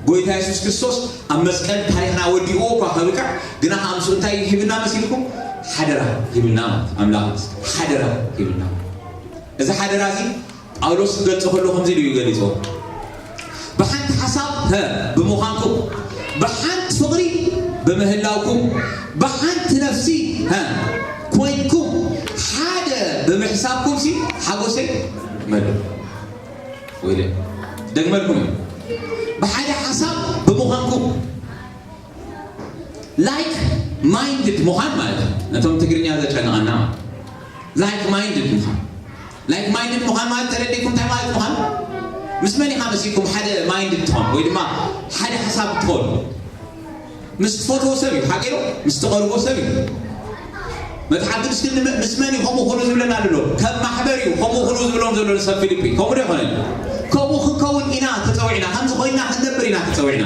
ጎይታ የሱስ ክርስቶስ ኣብ መስቀል ታሪኽና ወዲእዎ እኳ ከብቅዕ፣ ግና ከኣ ምስኡ እንታይ ሂብና መሲልኩም? ሓደራ ሂብና ማለት ኣምላኽ ሓደራ ሂብና። እዚ ሓደራ እዚ ጳውሎስ ክገልጾ ከሎ ከምዚ ኢሉ እዩ ገሊጾ። ብሓንቲ ሓሳብ፣ ሀ፣ ብምዃንኩም፣ ብሓንቲ ፍቕሪ ብምህላውኩም፣ ብሓንቲ ነፍሲ፣ ሀ፣ ኮይንኩም፣ ሓደ ብምሕሳብኩም ሲ ሓጎሰይ መሉ። ወይለ፣ ደግመልኩም እዩ። ብሓደ ሓሳብ ብምዃንኩም፣ ላይክ ማይንድድ ምዃን ማለት እዩ። ነቶም ትግርኛ ዘጨንቐና፣ ላይክ ማይንድድ ምዃን። ላይክ ማይንድድ ምዃን ማለት ተረዲእኩም እንታይ ማለት ምዃን? ምስ መን ኢኻ መሲልኩም ሓደ ማይንድድ ትኾን ወይ ድማ ሓደ ሓሳብ ትኾን? ምስ ትፈትዎ ሰብ እዩ፣ ሓቂ ዶ? ምስ ትቐርቦ ሰብ እዩ። መጽሓፍ ቅዱስ ግን ንመ-፣ ምስ መን እዩ ከምኡ ኩኑ ዝብለና ዘሎ? ከም ማሕበር እዩ ከምኡ ኩኑ ዝብሎም ዘሎ ንሰብ ፊልጲ። ከምኡ ዶ ይኾነን? ከምኡ ክንከውን ኢና ተጸዊዕና፣ ከምዚ ኮይንና ክንነብር ኢና ተጸዊዕና።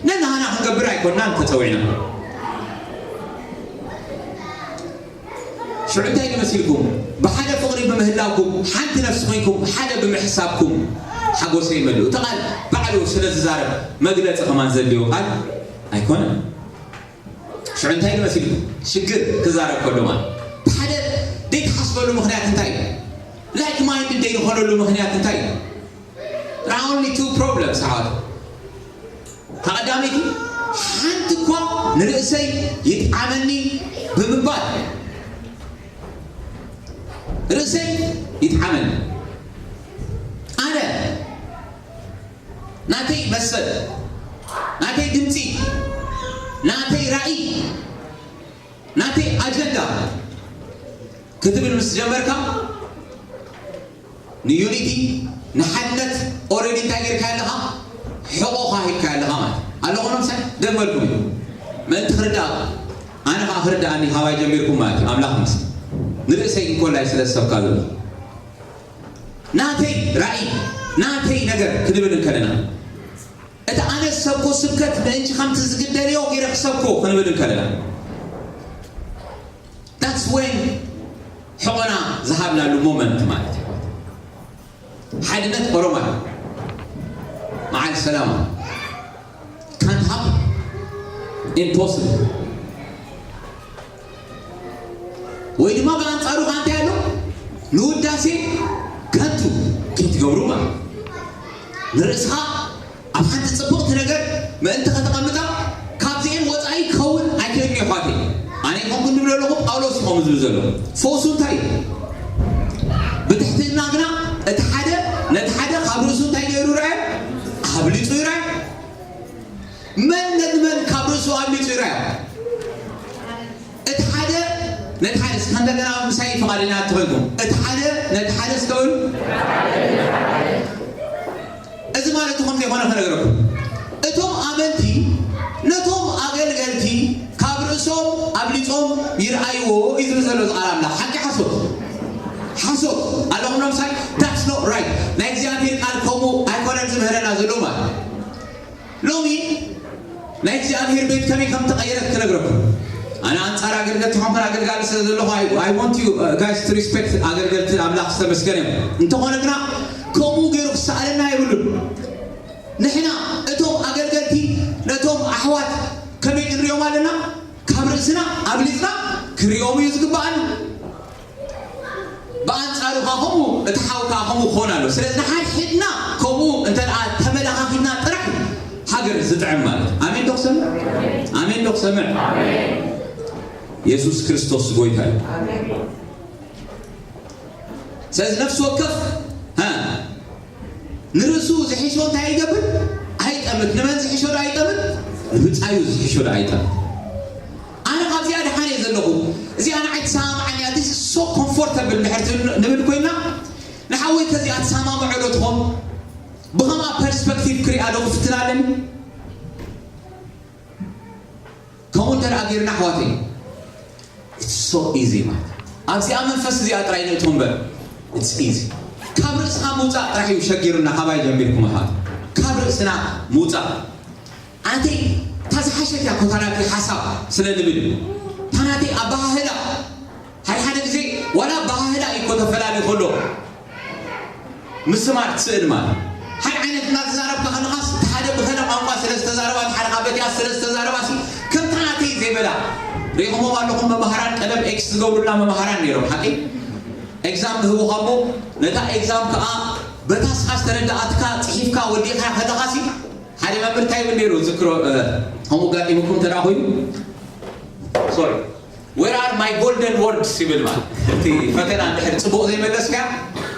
ነናህና ክንገብር ኣይኮንናን ተጸዊዕና። ሽዑ እንታይ ንመሲልኩም? ብሓደ ፍቕሪ ብምህላውኩም፣ ሓንቲ ነፍሲ ኮይንኩም፣ ሓደ ብምሕሳብኩም፣ ሓጎሰይ መሉ። እቲ ቃል ባዕሉ ስለ ዝዛረብ መግለጺ ከማን ዘድልዮ ቃል ኣይኮነን። ሽዑ እንታይ ንመሲልኩም? ሽግር ክዛረብ ከሎ ማለት ብሓደ ደይትሓስበሉ ምኽንያት እንታይ እዩ? ላይክ ማይንድ ደይንኾነሉ ምኽንያት እንታይ እዩ? There are only two problems ኣሕዋት። ተቐዳመይቲ ሓንቲ እኳ ንርእሰይ ይጥዓመኒ ብምባል ርእሰይ ይጥዓመኒ። ኣነ ናተይ መሰል፣ ናተይ ድምፂ፣ ናተይ ራእይ፣ ናተይ ኣጀንዳ ክትብል ምስ ጀመርካ ንዩኒቲ ንሓድነት ኦረዲ እንታይ ጌርካ ኣለኻ? ሕቖኻ ሂብካ ኣለኻ ማለት ኣለኹ። ምሳይ ደመልኩም እዩ ምእንቲ ክርዳእ ኣነ ከዓ ክርዳእኒ ካባይ ጀሚርኩም ማለት እዩ። ኣምላኽ ምስ ንርእሰይ እንኮላይ ስለ ዝሰብካ ዘሎ ናተይ ራእይ ናተይ ነገር ክንብል እንከለና እቲ ኣነ ዝሰብኮ ስብከት ምእንቲ ከምቲ ዝግደልዮ ገይረ ክሰብኮ ክንብል እንከለና that's when ሕቆና ዝሃብናሉ ሞመንት ማለት እዩ። ሓድነት ኦሮማ መዓል ሰላማ ካንት ሃፕ ኢምፖስብል። ወይ ድማ ብኣንጻሩ ካንታይ ኣሎ ንውዳሴ ከንቱ ክትገብሩ ማለት ንርእስኻ ኣብ ሓንቲ ጽብቕቲ ነገር ምእንቲ ከተቐምጣ ካብዚኤን ወጻኢ ክኸውን ኣይክእልን እዩ ኣሕዋተይ። ኣነ ይኾንኩ እንድብል ኣለኹ ጳውሎስ ይኾም ዝብል ዘሎ ፈውሱ እንታይ እዩ? ብትሕትና ግና እቲ ሓደ ነቲ ሓደ ካብ ርእሱ እንታይ ገይሩ ይረኣዮ? ኣብሊጹ ይረኣዮ። መን ነቲ መን ካብ ርእሱ ኣብሊጹ ይረኣዮ? እቲ ሓደ ነቲ ሓደ እስከ እንደገና ምሳይ ፍቓደኛ ትኾንኩም እቲ ሓደ ነቲ ሓደ እስከ በሉ እዚ ማለት ከም ዘይኮነ ክነግረኩም እቶም ኣመንቲ ነቶም ኣገልገልቲ ካብ ርእሶም ኣብሊጾም ይርኣይዎ እዩ ዝብል ዘሎ ቃል ኣምላኽ ሓቂ ሓሶት ሓሶት ኣለኹም ሎምሳይ that's not right ናይ እግዚኣብሔር ቃል ከምኡ ኣይኮነን ዝምህረና ዘሎ ማለት ሎሚ ናይ እግዚኣብሔር ቤት ከመይ ከም ተቐየረት ክነግረኩም ኣነ ኣንጻር ኣገልገልቲ ኾንኩን ኣገልጋሊ ስለ ዘለኹ I want you guys to respect ኣገልገልቲ ኣምላኽ ዝተመስገነ እዮም እንተኾነ ግና ከምኡ ገይሩ ክሰኣለና የብሉን ንሕና እቶም ኣገልገልቲ ነቶም ኣሕዋት ከመይ ንሪኦም ኣለና ካብ ርእስና ኣብሊፅና ክሪኦም እዩ ዝግባኣና ብኣንፃሩ ከዓ ከምኡ እቲ ሓው ከዓ ከምኡ ክኾን ኣሎ ስለዚ ንሓድሕድና ከምኡ እንተ ተመላኻኺና ጥራሕ ሃገር ዝጥዕም ማለት ኣሜን ዶ ክሰምዕ ኣሜን ዶ ክሰምዕ የሱስ ክርስቶስ ጎይታ እዩ ስለዚ ነፍሲ ወከፍ ንርእሱ ዝሒሾ እንታይ ይገብር ኣይጠምት ንመን ዝሒሾ ዶ ኣይጠምት ንብፃዩ ዝሒሾ ዶ ኣይጠምት ኣነ ካብዚኣ ድሓን እየ ዘለኹ እዚኣ ንዓይ ትሰማማዓኒ እያ this is so comfortable ድሕር ንብል ኮይና ንሓወይ ከዚኣ ትሰማምዖ ዶ ትኾን ብኸማ ፐርስፐክቲቭ ክሪኣ ዶ ክፍትን ኣለኒ ከምኡ እንተ ደኣ ጌርና ኣሕዋተይ it's so easy ማለት ኣብዚኣ መንፈስ እዚኣ ጥራይ ንእቶ እምበር It's easy። ካብ ርእስኻ ምውፃእ ጥራሕ እዩ ሸጊሩና። ካባይ ጀሚርኩም ኣሓት፣ ካብ ርእስና ምውፃእ። ኣንተ እታ ዝሓሸት እያ ኮታ ናተይ ሓሳብ ስለ ንብል እዩ። እታ ናተይ ኣበሃህላ፣ ሓደ ሓደ ግዜ ዋላ ኣበሃህላ እዩ እኮ ተፈላለዩ ከሎ ምስማር ትስእል ማለት። ሓደ ዓይነት እናተዛረብካ ከለኻስ፣ እቲ ሓደ ብኸለ ቋንቋ ስለ ዝተዛረባ፣ እቲ ሓደ ካብ በቲኣ ስለ ዝተዛረባሲ፣ ከምታ ናተይ ዘይበላ። ርኢኹሞም ኣለኹም መማህራን፣ ቀደም ኤክስ ዝገብሩልና መማህራን ነይሮም፣ ሓቂ? ኤግዛም ንህቡኻ እሞ፣ ነታ ኤግዛም ከኣ በታ ስኻ ዝተረዳኣትካ ጽሒፍካ ወዲእካ ከለኻሲ፣ ሓደ መምህር እንታይ ይብል ነይሩ ዝክሮ፣ እ፣ ከምኡ ኣጋጢሙኩም እንተ ደኣ ኮይኑ፣ ሶሪ፣ "Where are my golden words?" ይብል ማለት። እቲ ፈተና እንድሕር ጽቡቕ ዘይመለስካ፣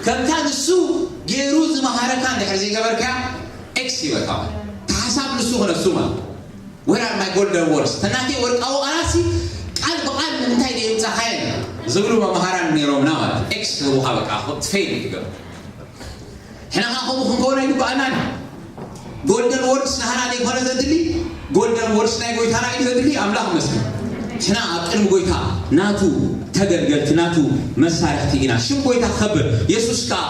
ከምታ ንሱ ገይሩ ዝመሃረካ እንድሕር ዘይገበርካ፣ ኤክስ ይበልካ ማለት። እቲ ሓሳብ ንሱ ክነሱ ማለት። "Where are my golden words?" ተናተይ ወርቃዊ ቃላሲ ቃል ብቃል ንምንታይ ደየምጻኻየን ዝብሉ መምሃራን ነይሮምና ማለት። ኤክስ ህቡኻ በቃ፣ ፌል ትገብር። ሕና ኸዓ ከምኡ ክንከውን ኣይግባኣናን። ጎልደን ወርድስ ንሃና ዘይኮነ ዘድሊ፣ ጎልደን ወርድስ ናይ ጎይታና እዩ ዘድሊ። ኣምላኽ ይመስገን። ሕና ኣብ ቅድሚ ጎይታ ናቱ ተገልገልቲ፣ ናቱ መሳርሕቲ ኢና። ሽም ጎይታ ክኸብር፣ የሱስ ከኣ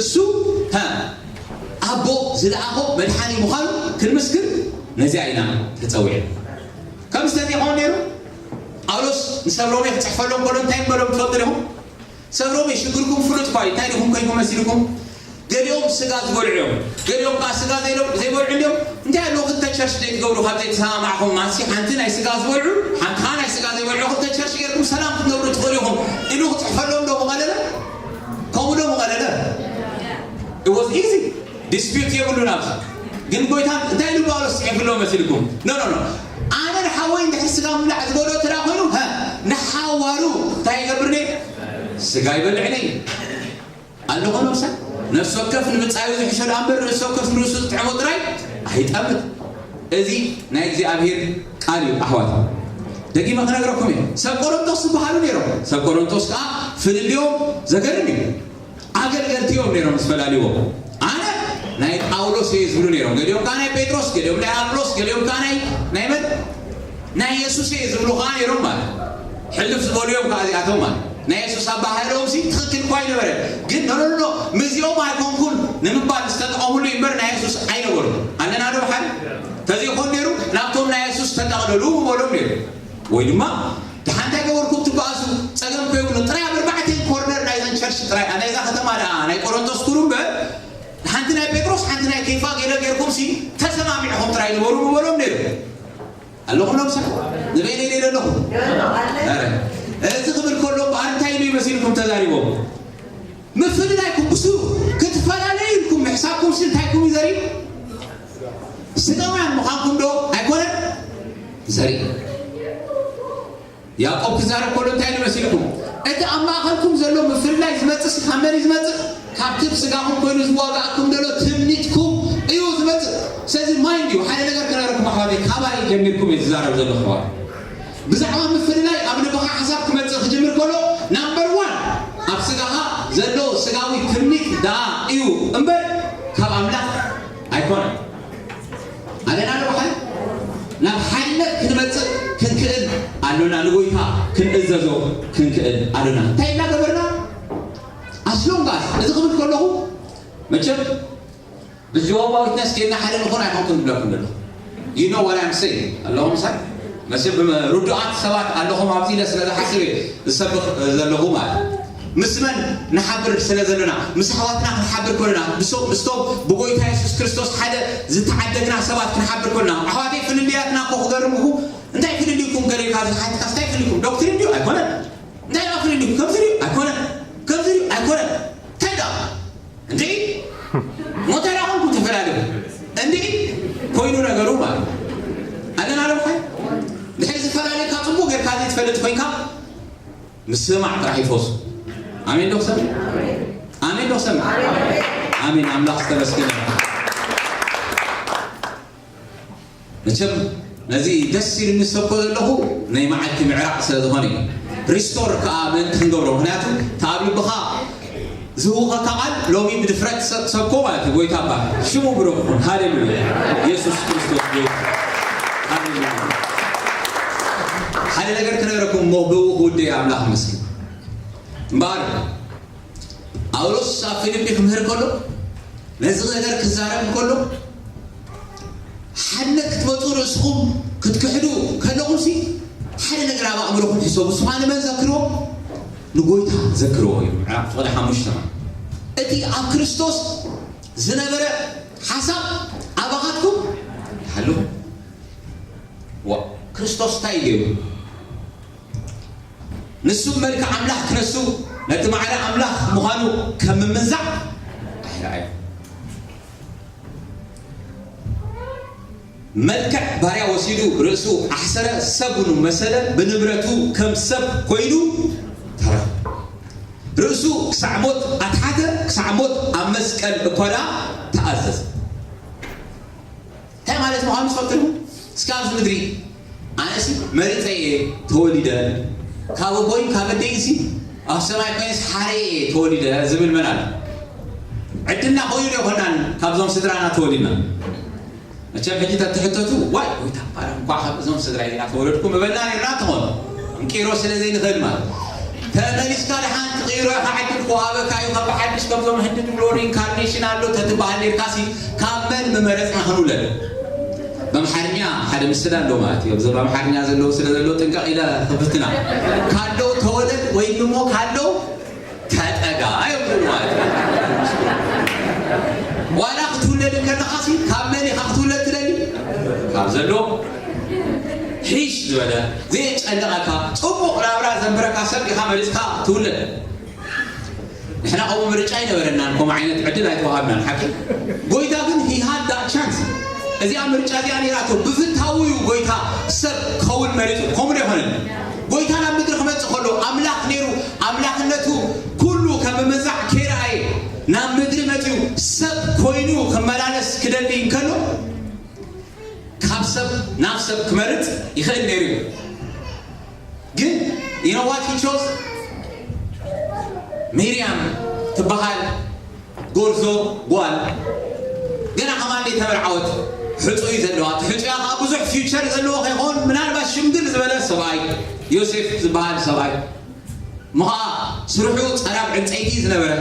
እሱ፣ ሀ፣ ኣቦ ዝለኣኾ መድሓኒ ምዃኑ ክንምስክር ነዚኣ ኢና ተጸዊዕና። ከምዚ ተዘይኸውን ነይሩ፣ ጳውሎስ ንሰብ ሮሜ ክጽሕፈሎም ከሎ እንታይ ምበሎም ትፈልጡ ዲኹም? ሰብ ሮሜ ሽግርኩም ፍሉጥ እኳ እዩ። እንታይ ዲኹም ኮይንኩም መሲልኩም? ገሊኦም ስጋ ዝበልዑ እዮም፣ ገሊኦም ከኣ ስጋ ዘይሎ-፣ ዘይበልዑ እንዲዮም። እንታይ ኣለዎ ክልተ ቸርች ዘይትገብሩ? ካብ ዘይተሰማማዕኹም ማሲ ሓንቲ ናይ ስጋ ዝበልዑ፣ ሓንቲ ከኣ ናይ ስጋ ዘይበልዑ ክልተ ቸርች ጌርኩም ሰላም ክትነብሩ ትኽእሉ ኢኹም ኢሉ ክጽሕፈሎም ዶ ምቐለለ? ከምኡ ዶ ምቐለለ? It was easy። ዲስፒዩት የብሉን ኣብዚ። ግን ጎይታ እንታይ ኢሉ ጳውሎስ ጽሒፍሎ መሲልኩም? ኖ፣ ኖ፣ ኖ። ኣነ ንሓወይ እንድሕር ስጋ ምብላዕ ዝበሎ እንተ ደኣ ኮይኑ፣ ሀ፣ ንሓዋሩ እንታይ ይገብር ነይ? ስጋ ይበልዕ ነይ። ኣለኹ ነብሳ? ነፍሲ ወከፍ ንምጻዩ ዝሕሾ ደኣ እምበር፣ ርእሲ ወከፍ ንርእሱ ዝጥዕሞ ጥራይ ኣይጠምት። እዚ ናይ እግዚኣብሔር ቃል እዩ፣ ኣሕዋት። ደጊመ ክነግረኩም እየ። ሰብ ቆሮንቶስ ዝበሃሉ ነይሮም። ሰብ ቆሮንቶስ ከኣ ፍልልዮም ዘገርም እዩ። ኣገልገልቲ እዮም ነይሮም ዝፈላልይዎ። ኣነ ናይ ጳውሎስ እየ ዝብሉ ነይሮም። ገሊኦም ከኣ ናይ ጴጥሮስ፣ ገሊኦም ናይ ኣጵሎስ፣ ገሊኦም ከኣ ናይ፣ ናይ መን? ናይ የሱስ እየ ዝብሉ ከኣ ነይሮም ማለት። ሕልፍ ዝበሉ እዮም ከኣ እዚኣቶም ማለት። ናይ የሱስ ኣባህልኦም ሲ ትኽክል እኳ ኣይነበረን። ግን ኖ፣ ኖ፣ ኖ፣ ኖ፣ ምስዚኦም ኣይኮንኩን ንምባል ዝተጠቐምሉ እምበር ናይ የሱስ ኣይነበሩን። ኣለና ዶ ብሓደ? ተዘይኮን ነይሩ ናብቶም ናይ የሱስ ተጠቕለሉ ምበሎም ነይሩ። ወይ ድማ፣ "ደሓን እንታይ ገበርኩም ትበኣሱ? ጸገም እኮ የብሉን። ጥራይ ኣብ ኣርባዕተ ኮርነር ናይዘን ቸርች ጥራይ፣ ናይዛ ከተማ ደኣ፣ ናይ ቆሮንቶስ ኩሉ እምበር፣ ሓንቲ ናይ ጴጥሮስ፣ ሓንቲ ናይ ኬፋ ገለ ጌርኩም ሲ ተሰማሚዕኹም ጥራይ ንበሩ" ምበሎም ነይሩ። ኣለኹም ሎምሳ? ንበይነይ ደይ ኣለኹም? ኧረ፣ እዚ ክብል ከሎ እምበኣር እንታይ ኢሉ ይመሲልኩም ተዛሪቦም? ምፍልላይኩም ብስሩ ክትፈላለዩ ኢልኩም ምሕሳብኩም ሲ እንታይ ኢልኩም እዩ ዘርኢ? ስጋውያን ምዃንኩም ዶ ኣይኮነን ዘርኢ? ያዕቆብ ክዛረብ ከሎ እንታይ ኢሉ መሲልኩም? እቲ ኣብ ማእከልኩም ዘሎ ምፍልላይ ዝመጽእ ሲ ካብ መን እዩ ዝመጽእ? ካብቲ ብስጋኹም ኮይኑ ዝዋጋኣኩም ዘሎ ትምኒትኩም እዩ ዝመጽእ። ስለዚ ማይንድ ዩ፣ ሓደ ነገር ክነግረኩም ኣሕዋተይ፣ ካባይ ጀሚርኩም እየ ዝዛረብ ዘለኹ ኣሕዋት። ብዛዕባ ምፍልላይ ኣብ ልብኻ ሓሳብ ክመጽእ ክጅምር ከሎ፣ ናምበር ዋን ኣብ ስጋኻ ዘሎ ስጋዊ ትምኒት ደኣ እዩ እምበር ካብ ኣምላኽ ኣይኮነን። ኣለና ዶ ብሓደ? ናብ ሓድነት ክንመጽእ ክንክእል ኣሎና፣ ንጎይታ ክንእዘዞ ክንክእል ኣሎና። እንታይ እናገበርና? ኣስሎንጋስ እዚ ክብል ከለኹ መቸም ብጅሆቫ ዊትነስ ጌና ሓደ ንኹን ኣይኮንኩን ዝብለኩም ዘለኹ። You know what I'm saying? ኣለኹም ሳይ? መቸም ርዱኣት ሰባት ኣለኹም ኣብዚ ኢለ ስለ ዝሓስብ እየ ዝሰብኽ ዘለኹ ማለት። ምስ መን ንሓብር ስለ ዘለና፣ ምስ ኣሕዋትና ክንሓብር ከለና፣ ብሶ-፣ ምስቶም ብጎይታ የሱስ ክርስቶስ ሓደ ዝተዓደግና ሰባት ክንሓብር ከለና፣ ኣሕዋተይ ፍልልያትና እኮ ክገርምኹ፣ እንታይ ፍልልይኩም ገለ ኢልካ ዝሓትካ፣ እንታይ ፍልልይኩም? ዶክትሪን ድዩ? ኣይኮነን። እንታይ ደኣ ፍልልይኩም? ከምዚ ድዩ? ኣይኮነን። ከምዚ ድዩ? ኣይኮነን። እንታይ ደኣ? እንዴ? ሞተራ ኾንኩም ተፈላለዩ። እንዴ? ኮይኑ ነገሩ ማለት። ኣለና ዶ ብሓይ? ድሕሪ ዝፈላለየካ ጽቡቕ ጌርካ ዘይትፈልጥ ኮይንካ፣ ምስማዕ ጥራሕ ይፈሱ። ኣሜን ዶ ክሰምዕ? ኣሜን ዶ ክሰምዕ? ኣሜን። ኣምላኽ ዝተመስገነ ይኹን። መቸም ነዚ ደስ ኢሉኒ ዝሰብኮ ዘለኹ ናይ መዓልቲ ምዕራቕ ስለ ዝኾነ እዩ። ሪስቶር ከኣ ምእንቲ ክንገብሮ፣ ምኽንያቱ እቲ ኣብ ልብኻ ዝህውኸካ ቃል ሎሚ ብድፍረት ሰ-፣ ሰብኮ ማለት እዩ። ጎይታ እባ ሽሙ ብሩኽ ይኹን። ሃሌሉያ። ኢየሱስ ክርስቶስ ጎይታ። ሃሌሉያ። ሓደ ነገር ክነግረኩም እሞ ብእኡ ክውድእ ኣምላኽ ይመስገን። እምበኣር ጳውሎስ ኣብ ፊልጲ ክምህር ከሎ፣ ነዚ ነገር ክዛረብ ከሎ፣ ሓድነት ክትመፁ ርእስኹም ክትክሕዱ ከለኹም ሲ፣ ሓደ ነገር ኣብ ኣእምሮኹም ሕሰቡ። ንሱ ንመን ዘክርዎ? ንጎይታ ዘክርዎ እዩ። ምዕራፍ ፍቕዲ ሓሙሽተ። እቲ ኣብ ክርስቶስ ዝነበረ ሓሳብ ኣባኻትኩም ይሃሉ። ዋ፣ ክርስቶስ እንታይ እዩ ገይሩ? ንሱ መልክዕ ኣምላኽ ክነሱ፣ ነቲ ማዕረ ኣምላኽ ምዃኑ ከም ምምንዛዕ ኣይረኣዩ። መልክዕ ባርያ ወሲዱ፣ ርእሱ ኣሕሰረ፣ ሰብ እውን መሰለ፣ ብንብረቱ ከም ሰብ ኮይኑ ተረኸ። ርእሱ ክሳዕ ሞት ኣትሓተ፣ ክሳዕ ሞት ኣብ መስቀል እኳ ደኣ ተኣዘዘ። እንታይ ማለት ምዃኑ ትፈልጡ ዲኹም? እስኪ ኣብዚ ምድሪ ኣነሲ መሪጸ እየ ተወሊደ፣ ካብ ኣቦይን ካብ ኣደይንሲ ኣብ ሰማይ ኮይነስ ሓረየ እየ ተወሊደ ዝብል መን ኣሎ? ዕድልና ኮይኑ ዶ ይኾናን ካብዞም ስድራና ተወሊድና? መቸም ሕጂ ተትሕተቱ፣ ዋይ፣ ወይ ታባራ፣ እንኳዕ ካብ እዞም ስድራ ኢና ተወለድኩ ምበልና ነርና ትኾኑ። እንቂሮ ስለ ዘይንኽእል ማለት። ተመሊስካ ደሓን ትቕይሮ ኢኻ፣ ዕድል ክወሃበካ እዩ። ካብ ሓድሽ ከምዞም ህንዲ ድብሎ ሪኢንካርኔሽን ኣሎ ተትበሃል ነርካሲ፣ ካብ መን ምመረጽና ክንውለድ? በምሓርኛ ሓደ ምስላ ኣሎ ማለት እዩ። ኣብዞም ኣምሓርኛ ዘለዉ ስለ ዘለዉ ጥንቀቕ ኢለ ክፍትና። ካለው ተወለድ ወይ ድማ ካለው ተጠጋ እዮም ዝብሉ ማለት እዩ። ዋላ ክትውለድ ከለኻሲ ካብ መን ኢኻ ክትውለድ ትደሊ? ካብ ዘሎ ሒሽ ዝበለ ዘየጨነቐካ ጽቡቕ ናብራ ዘንብረካ ሰብ ኢኻ መሪጽካ ትውለድ። ንሕና ከምኡ ምርጫ ኣይነበረናን፣ ከምኡ ዓይነት ዕድል ኣይተዋሃብናን። ሓቂ ጎይታ ግን he had that chance። እዚኣ ምርጫ እዚኣ ነይራቶ። ብፍታው እዩ ጎይታ ሰብ ክኸውን መሪጹ። ከምኡ ዶ ኣይኮነን? ጎይታ ናብ ምድሪ ክመጽእ ከሎ ኣምላኽ ነይሩ፣ ኣምላኽነቱ ኩሉ ከም ምምንዛዕ ከይረኣየ ናብ ምድሪ መጺኡ ሰብ ኮይኑ ክመላለስ ክደሊ እንከሎ ካብ ሰብ ናብ ሰብ ክመርጽ ይኽእል ነይሩ እዩ። ግን you know what he chose? ሚርያም ትበሃል ጎርዞ ጓል ገና ከማን ዘይተመርዓወት ሕጹይ ዘለዋ፣ እቲ ሕጹያ ከዓ ብዙሕ ፊውቸር ዘለዎ ከይኸውን ምናልባት ሽምግል ዝበለ ሰብኣይ፣ ዮሴፍ ዝበሃል ሰብኣይ፣ ምኸዓ ስርሑ ጸራብ ዕንጸይቲ ዝነበረ፣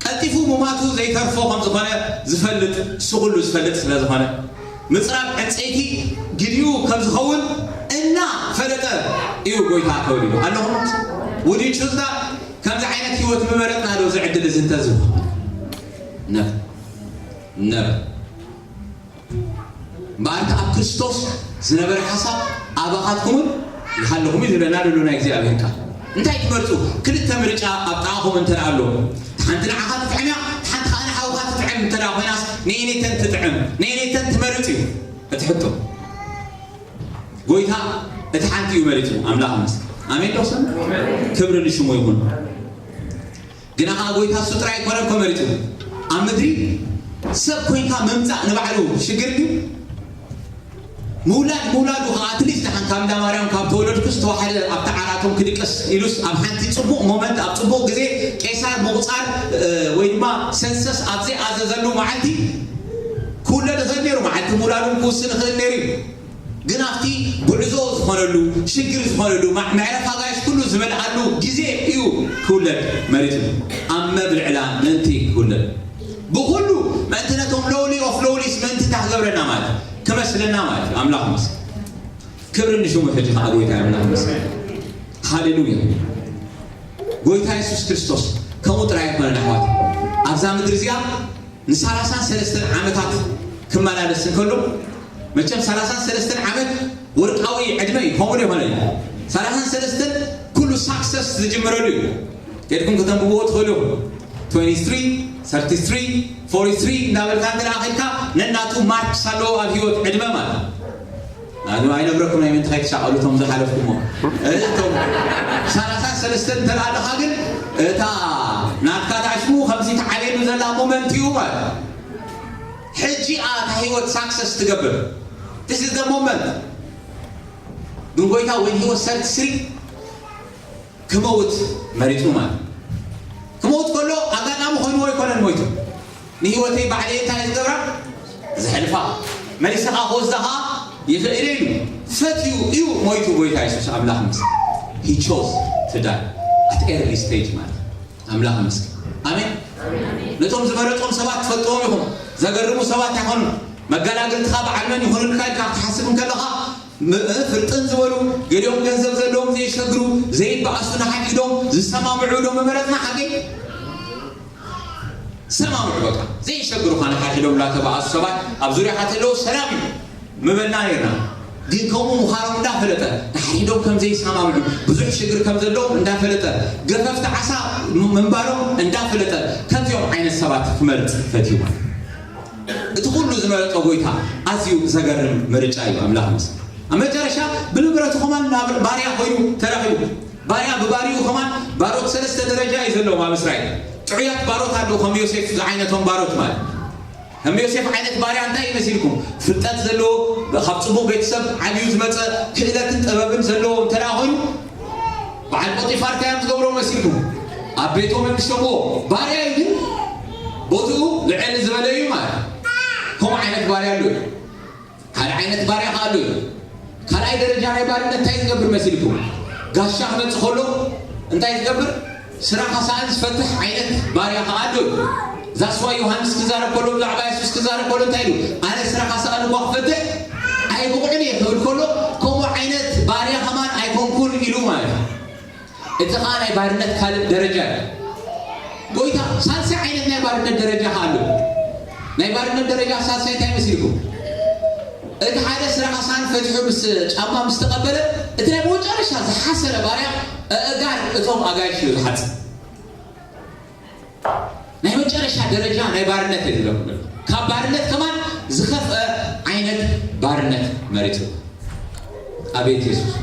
ቀልጢፉ ምማቱ ዘይተርፎ ከም ዝኾነ ዝፈልጥ፣ እሱ ኩሉ ዝፈልጥ ስለ ዝኾነ፣ ምጽራብ ዕንጸይቲ ግድኡ ከም ዝኸውን እናፈለጠ እዩ ጎይታ ተወሊዱ። ኣለኹም? Would you choose that? ከምዚ ዓይነት ህይወት ምመረጥና ዶ እዚ ዕድል እዚ እንተዝህቡ? ነበር። ነበር። እምበኣር ከኣ ኣብ ክርስቶስ ዝነበረ ሓሳብ ኣባኻትኩምን ይሃለኹም እዩ ዝብለና ዘሎ ናይ እግዚኣብሔር ቃል። እንታይ ትመርጹ? ክልተ ምርጫ ኣብ ጥቓኹም እንተ ደኣ ኣሎ፣ ሓንቲ ንዓኻ ትጥዕም እያ፣ ሓንቲ ከኣ ንሓውካ ትጥዕም እንተ ደኣ ኮይናስ፣ ነየነይተን ትጥዕም? ነየነይተን ትመርጽ እዩ እቲ ሕቶ። ጎይታ እቲ ሓንቲ እዩ መሪጹ። ኣምላኽ ይመስገን። ኣሜን ዶ ሰምዕ? ክብሪ ንሽሙ ይኹን። ግና ኸዓ ጎይታ እሱ ጥራይ ኣይኮነን እኮ መሪጹ። ኣብ ምድሪ ሰብ ኮይንካ ምምጻእ ንባዕሉ ሽግር ድዩ? ምውላድ ምውላዱ ኸዓ ኣትሊስት ደሓን ካብ እንዳ ማርያም ካብ ተወለድኩስ ተዋሕደ ኣብቲ ዓራቶም ክድቅስ ኢሉስ ኣብ ሓንቲ ጽቡቕ ሞመንት ኣብ ጽቡቕ ግዜ ቄሳር ምቑጻር ወይ ድማ ሰንሰስ ኣብ ዘይኣዘዘሉ መዓልቲ ክውለድ ይኽእል ነይሩ። መዓልቲ ምውላዱ እውን ክውስን ይኽእል ነይሩ እዩ። ግን ኣብቲ ጉዕዞ ዝኾነሉ ሽግር ዝኾነሉ መዕረፍ ኣጋይሽ ኩሉ ዝመልኣሉ ግዜ እዩ ክውለድ መሪጹ። ኣብ መብልዕላ ምእንቲ ክውለድ ብኹሉ ምእንቲ ነቶም ሎውሊ ኦፍ ሎውሊስ ምእንቲ እንታይ ክገብረና ማለት ክመስለና ማለት እዩ። ኣምላኽ ይመስገን። ክብሪ ንሽሙ። ሕጂ ከዓ ጎይታ ኣምላኽ ይመስገን። ሃሌሉያ። ጎይታ የሱስ ክርስቶስ ከምኡ ጥራይ ኣይኮነን ኣሕዋት። ኣብዛ ምድሪ እዚኣ ንሳላሳን ሰለስተን ዓመታት ክመላለስ እንከሎ፣ መቸም ሳላሳን ሰለስተን ዓመት ወርቃዊ ዕድመ እዩ። ከምኡ ዶ ይኾነ? ሳላሳን ሰለስተን ኩሉ ሳክሰስ ዝጅምረሉ እዩ። ጌድኩም ከተንብብዎ ትኽእሉ ኢኹም። ትወንቲ ትሪ፣ ተርቲ ትሪ፣ ፎርቲ ትሪ እንዳበልካ እንተ ደኣ ኸድካ ነናቱ ማርክስ ኣለዎ ኣብ ህይወት ዕድመ ማለት እዩ። ኣነ ኣይነግረኩም ናይ ምንታይ ትሻቐሉ እቶም ዝሓለፍኩሞ። እቶም ሰላሳ ሰለስተ እንተ ኣለኻ ግን እታ ናትካ ታሽሙ ከምዚ ትዓብየሉ ዘላ ሞመንት እዩ ማለት እዩ። ሕጂ እያ እታ ህይወት ሳክሰስ ትገብር። This is the moment። ግን ጎይታ when he was thirty three ክመውት መሪጹ ማለት ክመውት ከሎ ኣጋጣሚ ኮይንዎ ኣይኮነን ሞይቱ። ንህይወተይ ባዕለይ እንታይ ዝገብራ ዘሕልፋ መሊሰኻ ክወስዳ ኸዓ ይኽእል ኢሉ ፈትዩ እዩ ሞይቱ። ጎይታ የሱስ ኣምላኽ ምስ he chose to die at early stage ማለት ኣምላኽ ምስ ኣሜን። ነቶም ዝመረጾም ሰባት ትፈልጥዎም ኢኹም። ዘገርሙ ሰባት ኣይኮኑን። መገላገልትኻ በዓል መን ይኹንልካ ኢልካ ክትሓስብ እንከለኻ፣ ም-፣ እ፣ ፍርጥን ዝበሉ፣ ገሊኦም ገንዘብ ዘለዎም ዘይሸግሩ፣ ዘይበኣሱ፣ ንሓድሕዶም ዝሰማምዑ ዶ ምመረጽና? ሓቀይ? ዝሰማምዑ፣ በቃ፣ ዘይሸግሩኻ ንሓድሕዶም እንዳተበኣሱ ሰባት ኣብ ዙርያኻ ተለዉ ሰላም እዩ። ምበልና ነርና። ግን ከምኡ ምዃኖም እንዳፈለጠ፣ ንሓድሕዶም ከም ዘይሰማምዑ፣ ብዙሕ ሽግር ከም ዘለዎም እንዳፈለጠ፣ ገፈፍቲ ዓሳ ም-፣ ምንባሮም እንዳፈለጠ፣ ከምዚኦም ዓይነት ሰባት ክመርጽ ፈትዩ ማለት እዩ። እቲ ኩሉ ዝመረጾ ጎይታ ኣዝዩ ዘገርም ምርጫ እዩ። ኣምላኽ ይመስገን። ኣብ መጨረሻ ብንብረቱ ከማን ናብ ባርያ ኮይኑ ተረኺቡ። ባርያ ብባርዩ ከማን ባሮት ሰለስተ ደረጃ እዩ ዘለዎም ኣብ እስራኤል። ጥዑያት ባሮት ኣለዉ፣ ከም ዮሴፍ ዝዓይነቶም ባሮት ማለት። ከም ዮሴፍ ዓይነት ባርያ እንታይ ይመስልኩም? ፍልጠት ዘለዎ፣ ካብ ጽቡቕ ቤተሰብ ዓብዩ ዝመጸ፣ ክእለትን ጥበብን ዘለዎ እንተ ደኣ ኮይኑ፣ በዓል ጶጢፋር እንታይ እዮም ዝገብሮ መሲልኩም? ኣብ ቤቶም እዮም ዝሸምዎ። ባርያ እዩ፣ ግን ቦትኡ ልዕል ዝበለ እዩ ማለት እዩ። ከምኡ ዓይነት ባርያ ኣሎ እዩ። ካልእ ዓይነት ባርያ ከኣ ኣሎ እዩ። ካልኣይ ደረጃ ናይ ባርነት እንታይ ዝገብር መሲልኩም? ጋሻ ክመጽእ ከሎ እንታይ ዝገብር? ስራኻ ሰኣን ዝፈትሕ ዓይነት ባርያ ከኣ ኣሎ እዩ። ዛስዋ ዮሃንስ ክዛረብ ከሎ፣ ብዛዕባ የሱስ ክዛረብ ከሎ እንታይ ኢሉ? ኣነ ስራኻ ሰኣን እኳ ክፈትሕ ኣይብቑዕን እየ ክብል ከሎ፣ ከምኡ ዓይነት ባርያ ከማን ኣይኮንኩን ኢሉ ማለት እዩ። እቲ ኸኣ ናይ ባርነት ካልእ ደረጃ እዩ። ጎይታ ሳልሳይ ዓይነት ናይ ባርነት ደረጃ ኸኣ ኣሎ። ናይ ባርነት ደረጃ ሳልሳይ እንታይ መሲልኩም? እቲ ሓደ ስራኻ ሰኣን ፈቲሑ ምስ ጫማ ምስ ተቐበለ፣ እቲ ናይ መጨረሻ ዝሓሰረ ባርያ ኣእጋር እቶም ኣጋይሽ እዩ ዝሓጽብ። ናይ መጨረሻ ደረጃ ናይ ባርነት እዩ ዝለኩም። ካብ ባርነት ከማን ዝኸፍአ ዓይነት ባርነት መሪጹ። ኣቤት የሱስ።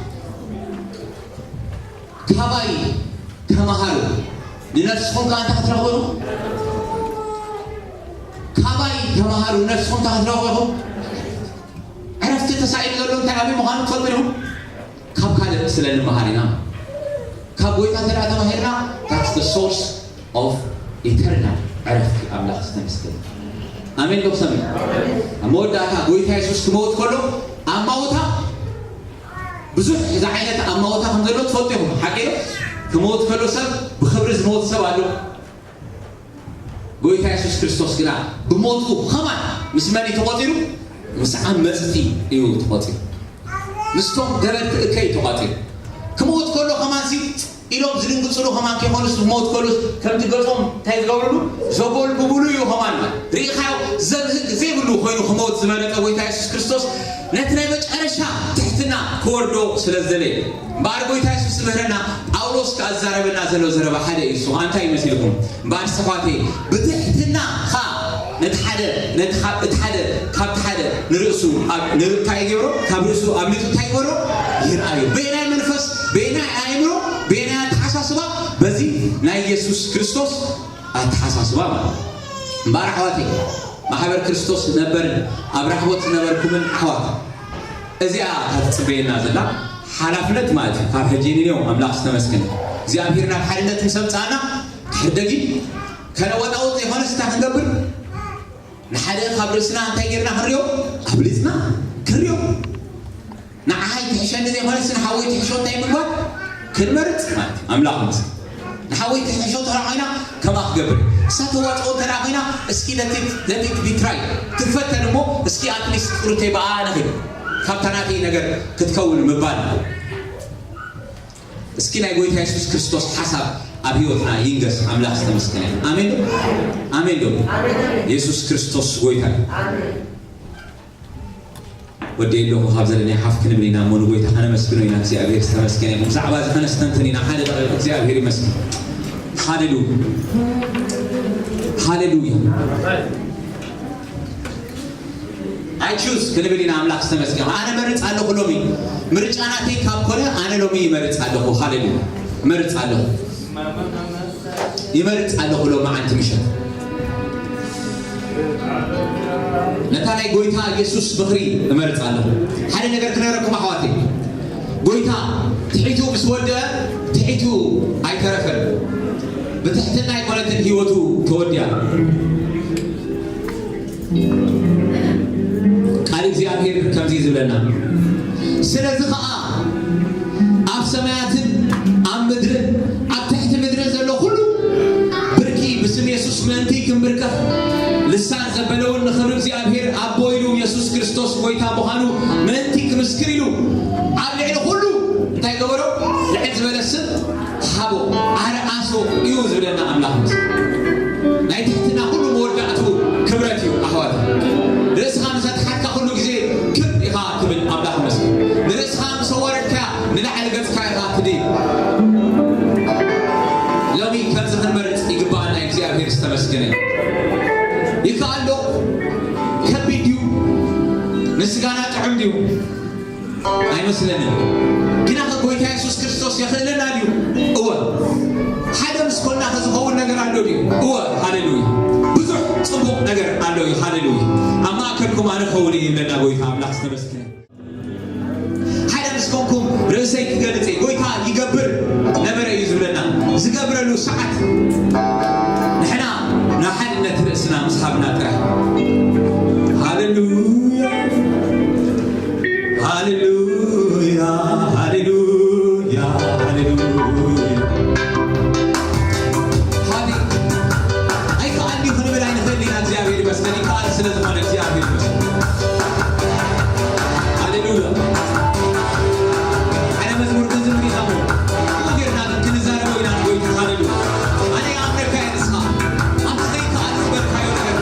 ካባይ ተማሃሩ፣ ንነፍስኹም ከኣ እንታይ ክትረኽቡ ኢኹም? ካባይ ተማሃሩ፣ ንነፍስኹም እንታይ ክትረኽቡ ኢኹም? ዕረፍቲ ተሳኢኑ ዘሎ እንታይ ኣበይ ምዃኑ ትፈልጡ ዲኹም? ካብ ካልእ ስለ እንመሃር ኢና። ካብ ጎይታ እንተ ደኣ ተማሂርና፣ that's the source of eternal ዕረፍቲ። ኣምላኽ ዝተመስገነ። ኣሜን ዶ ክሰምዕ? ኣብ መወዳእታ ጎይታ የሱስ ክመውት ከሎ፣ ኣማውታ ብዙሕ ዝዓይነት ኣማውታ ከም ዘሎ ትፈልጡ ኢኹም። ሓቂ ዶ? ክመውት ከሎ ሰብ ብኽብሪ ዝመውት ሰብ ኣሎ። ጎይታ የሱስ ክርስቶስ ግና ብሞቱ ኸማን ምስ መን እዩ ተቖጺሩ? ምስ ዓመጽቲ እዩ ተቖጺሩ። ምስቶም ገበርቲ እከይ እዩ ተቖጺሩ። ክመውት ከሎ ኸማንሲ ኢሎም ዝድንግጽሉ ኸማን ከይኮኑስ፣ ክመውት ከሎስ ከምቲ ገጾም እንታይ ዝገብርሉ? ዘጎልብብሉ እዩ ኸማን። ርኢኻዮ? ዘብህግ ዘይብሉ ኮይኑ ክመውት ዝመረጠ ጎይታ የሱስ ክርስቶስ ነቲ ናይ መጨረሻ ትሕትና ክወርዶ ስለ ዝደለየ። እምበኣር ጎይታ የሱስ ዝምህረና፣ ጳውሎስ ከኣ ዝዛረበና ዘሎ ዘረባ ሓደ እዩ። እሱ እንታይ ይመስልኩም? እምበኣር ኣሕዋተይ፣ ብትሕትና ኸኣ ነቲ ሓደ፣ ነቲ ኻ-፣ እቲ ሓደ ካብቲ ሓደ ንርእሱ ኣብ-፣ ንርእሱ እንታይ ይገብሮ? ካብ ርእሱ ኣብሊጹ እንታይ ይገብሮ? ይርኣዮ። በየናይ መንፈስ፣ በየናይ ኣእምሮ፣ በየናይ ኣተሓሳስባ? በዚ ናይ የሱስ ክርስቶስ ኣተሓሳስባ ማለት እዩ። እምበኣር ኣሕዋተይ፣ ማሕበር ክርስቶስ ነበርን ኣብ ራሕቦት ዝነበርኩምን ኣሕዋት፣ እዚኣ እታ ትጽበየና ዘላ ሓላፍነት ማለት እዩ። ካብ ሕጂ ንኔው ኣምላኽ ዝተመስገነ እግዚኣብሔር ናብ ሓድነት ምስ ኣምጽኣና፣ ሕደጊ ከነወጣውጥ ዘይኮነስ እንታይ ክንገብር? ንሓደ ካብ ርእስና እንታይ ጌርና ክንሪኦ? ኣብሊጽና ክንሪኦ። ንዓይ ትሕሸኒ ዘይኮነስ ንሓወይ ትሕሾ እንታይ ምግባር? ክንመርጽ ማለት እዩ። ኣምላኽ ይመስገን። ንሓወይ ትሕሾ እንተ ደኣ ኮይና ከምኣ ክገብር። እሳ ተዋጽኦ እንተ ደኣ ኮይና እስኪ let it፣ let it be try። ትፈተን እሞ እስኪ at least ቁሩተይ ብኣ ንኺድ። ካብታ ናተይ ነገር ክትከውን ምባል። እስኪ ናይ ጎይታ የሱስ ክርስቶስ ሓሳብ ኣብ ህይወትና ይንገስ። ኣምላኽ ዝተመስገነ ይኹን። ኣሜን ዶ? ኣሜን ዶ? የሱስ ክርስቶስ ጎይታ እዩ። ወዲ ኣለኹ ካብ ዘለና ሓፍ ክንብል ኢና እሞ ንጎይታ ከነመስግኖ ኢና። እግዚኣብሔር ዝተመስገነ ይኹን። ብዛዕባ እዚ ከነስተንትን ኢና። ሓደ ደቂቕ እግዚኣብሔር ይመስገን። ሃሌሉያ። ሃሌሉያ። I choose ክንብል ኢና። ኣምላኽ ዝተመስገነ። ኣነ መርጽ ኣለኹ ሎሚ። ምርጫ ናተይ ካብ ኮነ ኣነ ሎሚ ይመርጽ ኣለኹ። ሃሌሉያ። መርጽ ኣለኹ። ይመርጽ ኣለኹ ሎማዓንቲ ምሸት። ነታ ናይ ጎይታ የሱስ ምኽሪ እመርጽ ኣለኹ። ሓደ ነገር ክነግረኩም ኣሕዋተይ። ጎይታ ትሒቱ ምስ ወደአ፣ ትሒቱ ኣይተረፈን። ብትሕትና ኣይኮነትን ህይወቱ ተወዲኣ። ቃል እግዚኣብሔር ከምዚ ዝብለና፣ ስለዚ ኸዓ ኣብ ሰማያትን ኣብ ምድርን ኣብ ትሕቲ ምድርን ዘሎ ኩሉ ብርኪ ብስም የሱስ ምእንቲ ክምብር ልሳን ዘበለ እውን ንኽብሪ እግዚኣብሔር ኣቦ ኢሉ የሱስ ክርስቶስ ጐይታ ምዃኑ ምእንቲ ክምስክር ኢሉ ኣብ ልዕሊ ኹሉ እንታይ ገበሮ? ልዕል ዝበለ ስም ሃቦ፣ ኣርኣሶ እዩ ዝብለና ኣምላኽ። ናይ ትሕትና ኩሉ መወዳእቱ ክብረት እዩ ኣሕዋት። ርእስኻ ምስ ኣትሓትካ ኩሉ ግዜ ክብ ኢኻ ትብል ኣምላኽ ይመስገን። ንርእስኻ ምስ ኣዋረድካ ንላዕሊ ገጽካ ኢኻ ትድይብ። ሎሚ ከምዚ ክንመርጽ ይግባኣና። እግዚኣብሔር ዝተመስገነ። ይከኣል ዶ? ከቢድ ድዩ? ንስጋና ጥዑም ድዩ? ኣይመስለንን። ግና ኸ ጐይታ የሱስ ክርስቶስ የኽእለና ድዩ? እወ። ሓደ ምስ ኮና ኸ ዝኸውን ነገር ኣሎ ድዩ? እወ። ሃሌሉያ። ብዙሕ ጽቡቕ ነገር ኣሎ እዩ። ሃሌሉያ። ኣብ ማእከልኩም ኣነ ኸውን እየ ይብለና ጐይታ ኣምላኽ ዝተመስገነ። ሓደ ምስ ኮንኩም ርእሰይ ክገልጽ እየ። ጐይታ ይገብር ነበረ እዩ ዝብለና። ዝገብረሉ ሰዓት ንሕና ንሓድነት ርእስና ምስ ሃብና ጥራሕ። ሃሌሉያ፣ ሃሌሉያ፣ ሃሌሉያ፣ ሃሌሉያ። ሃሌ-፣ ኣይከኣልን እዩ ክንብል ኣይንኽእልን ኢና። እግዚኣብሔር ይመስገን። ይከኣል ስለ ዝኾነ እግዚኣብሔር ይመስገን። ሃሌሉያ። ሓደ መዝሙር ክንዝምር ኢና እሞ፣ ከምኡ ጌርና ግን ክንዛረቦ ኢና ንጎይታ። ሃሌሉያ። ኣነ ይኣምነካ እየ ንስኻ። ኣብቲ ዘይከኣል ዝበልካዮ ነገር፣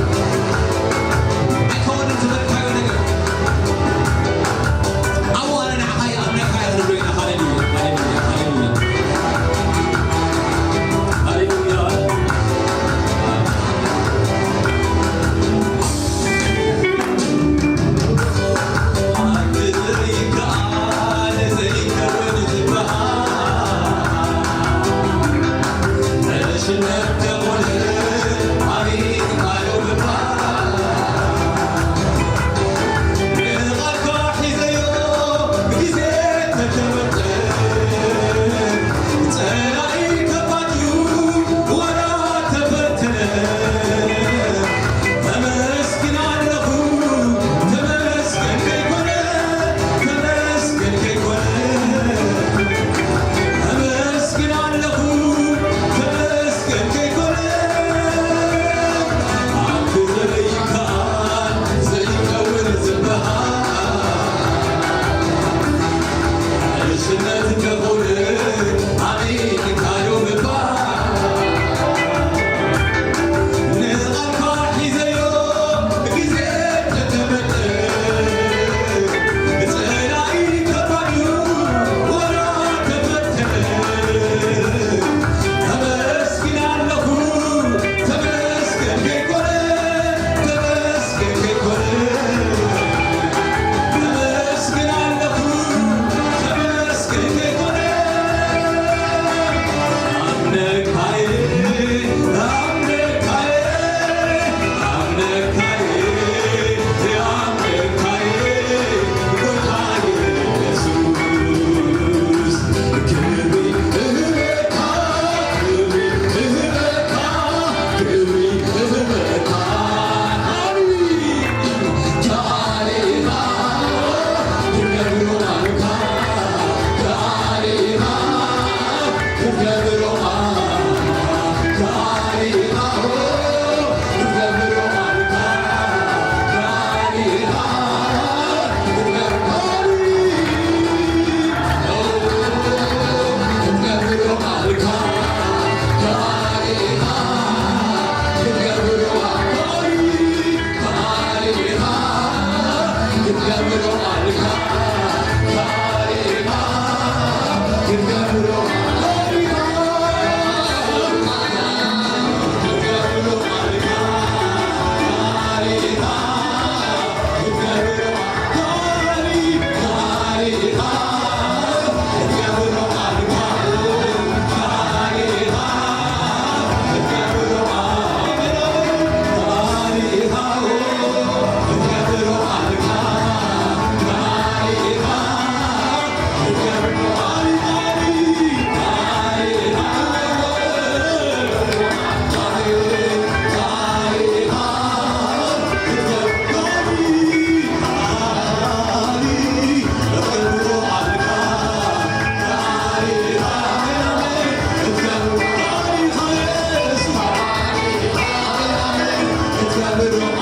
Praise the Lord.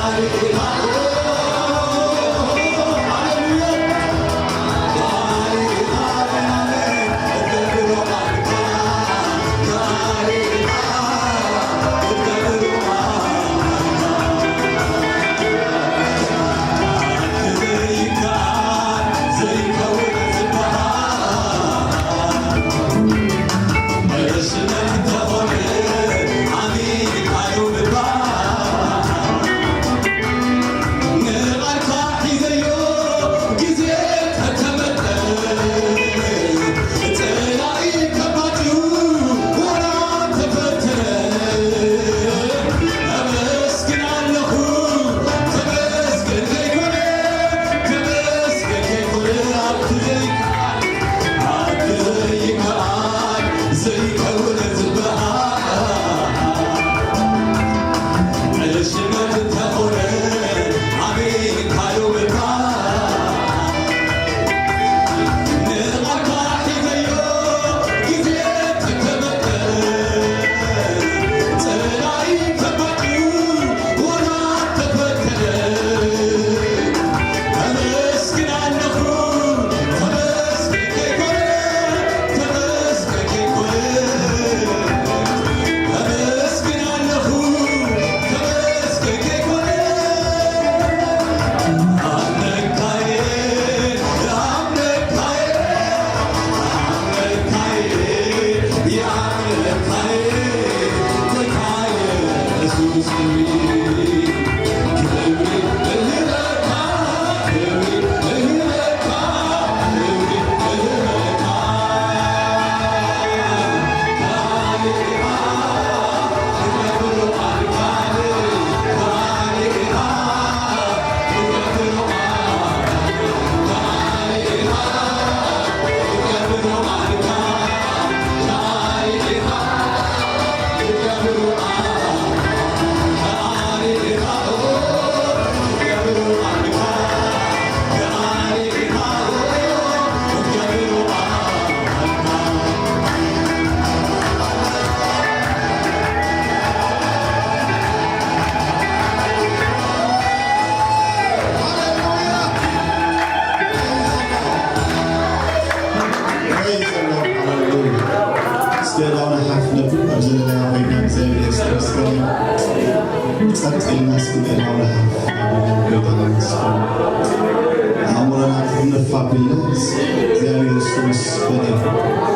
Hallelujah. እስቲ ኣእዳውና ሓፍ ነብል፣ ኣብ ዘለናዮ ኮይንና እግዚኣብሔር ይመስገን። ጸጥ ኢልና እስቲ ኣእዳውና ሓፍ ነብል፣ ጎይታ ይመስገን። ኣእምሮና ክርንፍ ኣቢልና፣ እግዚኣብሔር ይመስገን።